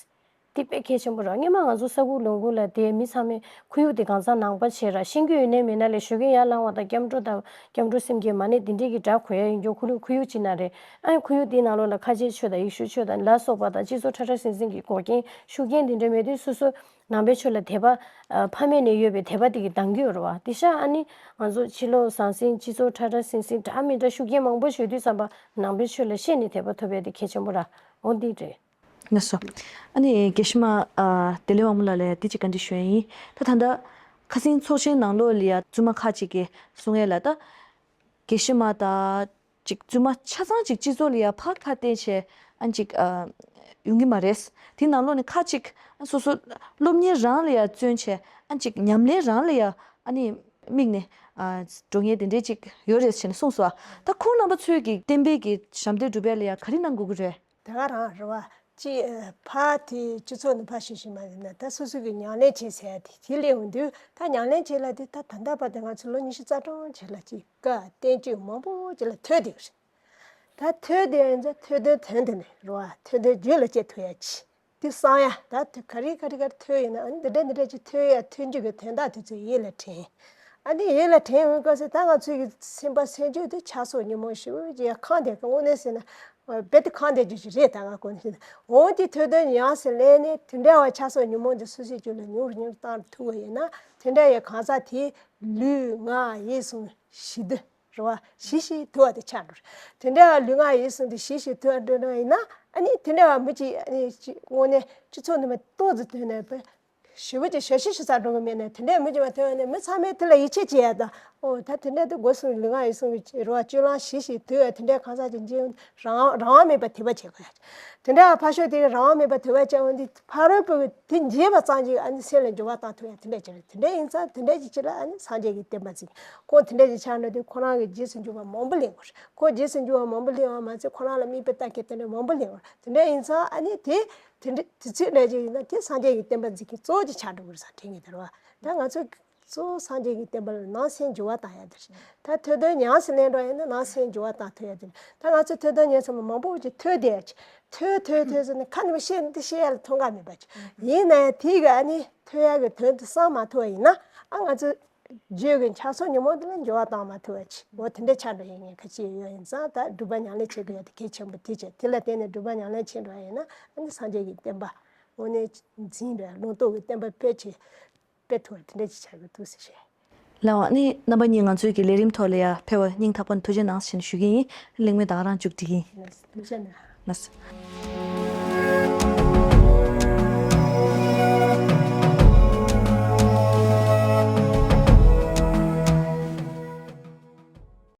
འདི་དཔེ་གལ་ཆེན་པོ་རེད། སྔོན་མ་ང་ཚོ་ས་ཁུག་ལུང་ཁུག་ལ་བསྡད་མི་ཚང་མས་ཁོར་ཡུག་དེ་གང་ཚང་ནང་པ་བྱས་ར། ཤེས་རྒྱུ་ཡོད་ནའི་མེད་ན་ལས་ཞོགས་ཀས་ཡར་ལངས་པ་དང་སྐྱབས་འགྲོ་དང་སྐྱབས་འགྲོ་སེམས་བསྐྱེད་མ་ཎི་འདི་འདྲས་ཀྱི་སྒྲ་གོ་ཡ་ཡིན་རྒྱུ་ཁོར་ཡུག་ཁོར་ཡུག་ཅིག་ན་རེད། ཨ་ནི་ཁོར་ཡུག་དེའི་ནང་ལོགས་ལ་ཁ་ཆེའི་ཆོས་དང་ཡེ་ཤུའི་ཆོས་དང་ལ་སོགས་པ་དང་སྤྱི་ཚོགས་ཁྲ་ཁྲ་ཟིང་ཟིང་གི་འགོག་རྐྱེན་ཤུགས་རྐྱེན་འདི་འདྲ་མེད་དུས་སོ་སོ་ནང་པའི་ཆོས་ལ་དད་པ་ཨ་ཕ་མེས་ནས་ཡོད་པའི་དད་པ་དེ་གིས་འདང་གི་ཡོད་རེད་བ། དེ་ཤ་ཨ་ནི་ང་ཚོ་ཕྱི་ལོགས་ཟང་ཟིང་སྤྱི་ཚོགས་ཁྲ་ཁྲ་ཟིང་ཟིང་འདྲ་མི་འདྲ་ཤུགས་རྐྱེན་མང་པོ་ཞིག་ཡོད་དུས་ཙམ་པ་ནང་པའི་ཆོས་ལ་ཤེས་ནས་དད་པ་ཐོབ་ཡ་དེ་གལ་ཆེན་པོ་ར། འོ་འདི་རེད། ལགས་སོ། ཨ་ནི་དགེ་བཤེས་མ་ཨ་བདེ་ལེགས་དབང་མོ་ལགས་ལ་ཡང་འདི་གཅིག་བཀའ་འདྲི་ཞུ་ཡ་ཡིན། ད་ད་ལྟ་ཁ་སང་ཚོགས་ཆེན་ནང་ལོགས་ལ་ཡ་བཙུན་མ་ཁག་ཅིག་གིས་གསུང་ཡ་ལ་ད་དགེ་བཤེས་མ་ད་ཅིག་བཙུན་མ་ཆ་ཚང་ཅིག་སྤྱི་ཚོགས་ལ་ཡ་ཕར་ཁ་གཏད་བྱས་ཨ་ཅིག་ཨ་ཡོང་གི་མ་རེད། དེ་ནང་ལོགས་ནས་ཁག་ཅིག་ཨ་སོ་སོ་སློབ་གཉེར་རང་ལ་ཡ་བརྩོན་བྱས་ཨ་ཅིག་ཉམས་ལེན་རང་ལ་ཡ་ཨ་ནི་དམིགས་ནས་ཨ་འགྲོ་མཁན་དེ་འདྲས་ཅིག་ཡོད་རེད་ཟེར་ནས་གསུངས་སོང་། ད་ཁོང་རྣམ་པ་ཚོས་ཀྱི་བསྟན་པའི་གི་ཞབས་འདེགས་སྒྲུབ་ཡ་ལ་ཡ་ག་རེ་གནང་དགོས་ཀྱི་རེད། དེ་ག་རང་རེད་བ། ཅི་ཕ་དེ་སྤྱི་ཚོགས་ནས་ཕ་ཤི་ཤི་མ་ཡིན་ན་ད་སོ་སོ་གི་ཉམས་ལེན་བྱེད་ཟེར་ཡ་དེ་དེ་སླེབས་འོང་དུས་ད་ཉམས་ལེན་བྱེད་ལ་དེ་ད་ད་ལྟ་བར་དུ་ང་ཚོ་ལོ་ཉི་ཤུ་རྩ་གྲངས་བྱེད་ལ་ཅིག་བཀའ་བསྟན་བཅོས་མང་པོ་ཅིག་ལ་ཐོས་བསྡད་ཡོད་རེད། ད་ཐོས་བསྡད་ཡོད་ཚེ་ཐོས་དོན་དོན་དེ་ནས་རེད་བ། ཐོས་དོན་རྒྱུད་ལ་སྐྱེ་ཐུབ་ཡ་ཅིག་དེ་གསང་ཡ་ད་དེ་ག་རེ་ག་རེ་ག་རེ་ཐོས་ཡོད་ན་ཨ་ནི་འདི་འདྲ་འདི་འདྲ་ཅིག་ཐོས་ཡ་ཐོས་རྒྱུ་གི་དོན་དག་དེ་ཚོ་ཡིད་ལ་དྲན། ཨ་ནི་ཡིད་ལ་དྲན་འོང་སྐབས་སུ་ད་ང་ཚོའི་གི་སེམས་པ་སེམས་རྒྱུད་དེ་ཆགས་སོགས་ཉོན་མོངས་ཞེ་པོ་ཅིག་ཡ་ཁེངས་བསྡད་གི་དངོས་གནས་ཟེར་ན་རྦད་དེ་ཁེངས་བསྡད་རྒྱུ་ཞིག་རེད། ད་ང་གོ་ནས་ཟེར་ན་འོང་དེ་ཐོས་དོན་ཉམས་སུ་ལེན་ནས་དེ་འདྲ་བ་ཆགས་སོགས་ཉོན་མོངས་དེ་སོ་སོའི་རྒྱུད་ལ་ཉུང་རུ་ཉུང་རུ་བཏང་རུ་ཐུབ་པ་ཡིན་ན་དེ་འདྲ་ཡི་གང་ཟག་དེ་ལུས་ངག་ཡིད་གསུམ་ཞི་བདེ་རེད་བ། ཞི་ཞིང་དུལ་བ་དེ་ཆགས་འགྲོ་རེད། དེ་འདྲ་བ་ལུས་ངག་ཡིད་གསུམ་དེ་ཞི་ཞིང་དུལ་བ་འགྲོ་ན་ཡིན་ན་ཨ་ནི་དེ་འདྲ་བ་མི་གཅིག་ཨ་ནི་གཅིག་དངོས་གནས་སྤྱི་ཚོགས་ནང་མ་ཏོག་ཙམ་ཐོན་ནས་པ་ཞེ་པོ་ཅིག་ཞབས་ཕྱི་ཞུ་ས་འགྲོ་གི་མེད་ན་དེ་འདྲ་མི་གཅིག་མ་ཐོན་ནས་མི་ཚང་མས་དེ་ལ་ཡིད་ཆེས་བྱེད་ཡ་དང་། ཨོ་ད་དེ་འདྲ་དེ་སྒོ་གསུམ་ལུས་ངག་ཡིད་གསུམ་གྱི་རེད་བ་སྤྱོད་ལམ་ཞི་ཞིང་དུལ་བ་དེ་འདྲ་གང་ཟག་ཅིག་འཇིག་རང་རང་དབང་མེད་པ་དད་པ་བྱེད་དགོས་ཡ། དེ་འདྲ་བ་ཕར་ཕྱོགས་དེ་རང་དབང་མེད་པ་དད་པ་བྱས་འོང་དུས་ཕ་རོལ་པོ་གི་དེ་འཇིགས་པ་ཙམ་ཅིག་ཨ་ནི་སེམས་ལ་འགྱུར་བ་བཏང་ཐུབ་ཡ་དེ་འདྲ་ཅིག་རེད། དེ་འདྲ་ཡིན་ཙང་དེ་འདྲ་ཅིག་ཅིག་ལ་ཨ་ནི་སངས་རྒྱས་ཀྱི་བསྟན་པ་འཛིན་ཁོང་དེ་འདྲ་ཅིག་ཆགས་འགྲོ་དུས་ཁོ་རང་གི་རྗེས་སུ་འཇུག་པ་མང་པོ་ལེན་དགོས་རེད། ཁོ་རྗེས་སུ་འཇུག་པ་མང་པོ་ལེན་པ་མ་ཚད་ཁོ་རང་ལ་མིག་དཔེ་ལྟ་མཁན་དེ་འདྲ་མང་པོ་ལེན་དགོས་རེད། དེ་འདྲ་ཡིན་ཙང་ཨ་ནི་དེ་དེ་འདྲ་དེ་ཚོའི་ལས་ཅིག་ཡིན་ན་དེ་སངས་རྒྱས་ཀྱི་བསྟན་པ་འཛིན་མཁན་གཙོ་བོ་ཅིག་ཆགས་འགྲོ་གི་རེད་བསམ་དྲན་གྱི་འདུག་རེད་བ། ད་ང་ཚོ་གཙོ་བོ་སངས་རྒྱས་ཀྱི་བསྟན་པ་ལ་ནང་སེམས་འགྱུར་བ་བཏང་ཡ་དེ་རེད། ད་ཐོས་དོན་ཉམས་སུ་ལེན་འགྲོ་ཡ་ཡིན་ན་ནང་སེམས་འགྱུར་བ་བཏང་ཐུབ་ཡ་དེ་རེད། ད་ང་ཚོ་ཐོས་དོན་ཉམས་སུ་མང་པོ་ཅིག་ཐོས་བསྡད་ཡ་ཅིག་ཐོས་ཐོས་ཐོས་ཟེར་ནས་ཁ་ནས་བཤད་ནས་དེ་བཤད་ཡ་ལ་ཐོང་ག་མེད་པ་ཅིག་ཡིན་ན་ཡང་དེ་གི་ཨ་ནི་ཐོས་ཡ་གི་དོན་དེ་བསམ་མ་ཐུབ་པ་ཡིན་ན་ཨ་ང་ཚོ་རྒྱུད་ཀྱི་ཆགས་སོགས་ཉོན་མོངས་དེ་ལ་འགྱུར་བ་བཏང་མ་ཐུབ་པ་ཅིག་འོ་དེ་འདྲ་ཆགས་འགྲོ་ཡ་ཡིན་ཁ་ཅིག་ཡོད། ཡིན་ཙང་ད་སྒྲུབ་པ་ཉམས་ལེན་བྱེད་དགོས་ཡ་དེ་གལ་ཆེན་པོ་དེ་བྱས་དེ་ལ་བརྟེན་ནས་སྒྲུབ་པ་ཉམས་ལེན་བྱེད་འགྲོ་ཡ་ཡིན་ན་ཨ་ནི་སངས་རྒྱས་ཀྱི་བསྟན་པ་དངོས་གནས་འཛིན་པའི་ལུང་རྟོགས་ཀྱི་བསྟན་པ་སྤེལ་ཆེད་སྤེལ་ཐུབ་པ་དེ་འདྲ་ཅིག་ཆགས་ཀྱི་འདུག་ཟེར་བཤད། ལགས་འོང་། ཨ་ནི་རྣམ་པ་གཉིས་ང་ཚོའི་གི་ལས་རིམ་ཐོག་ལ་ཡ་ཕེབས་པ་སྙིང་ཐག་པ་ནས་ཐུགས་རྗེ་གནང་ཞེས་ཞུ་གི་ཡིན། གླེང་མོལ་ད་ག་རང་མཇུག་སྒྲིལ་གྱི་ཡིན། ཐུགས་རྗེ་གནང་། ལགས་སོ།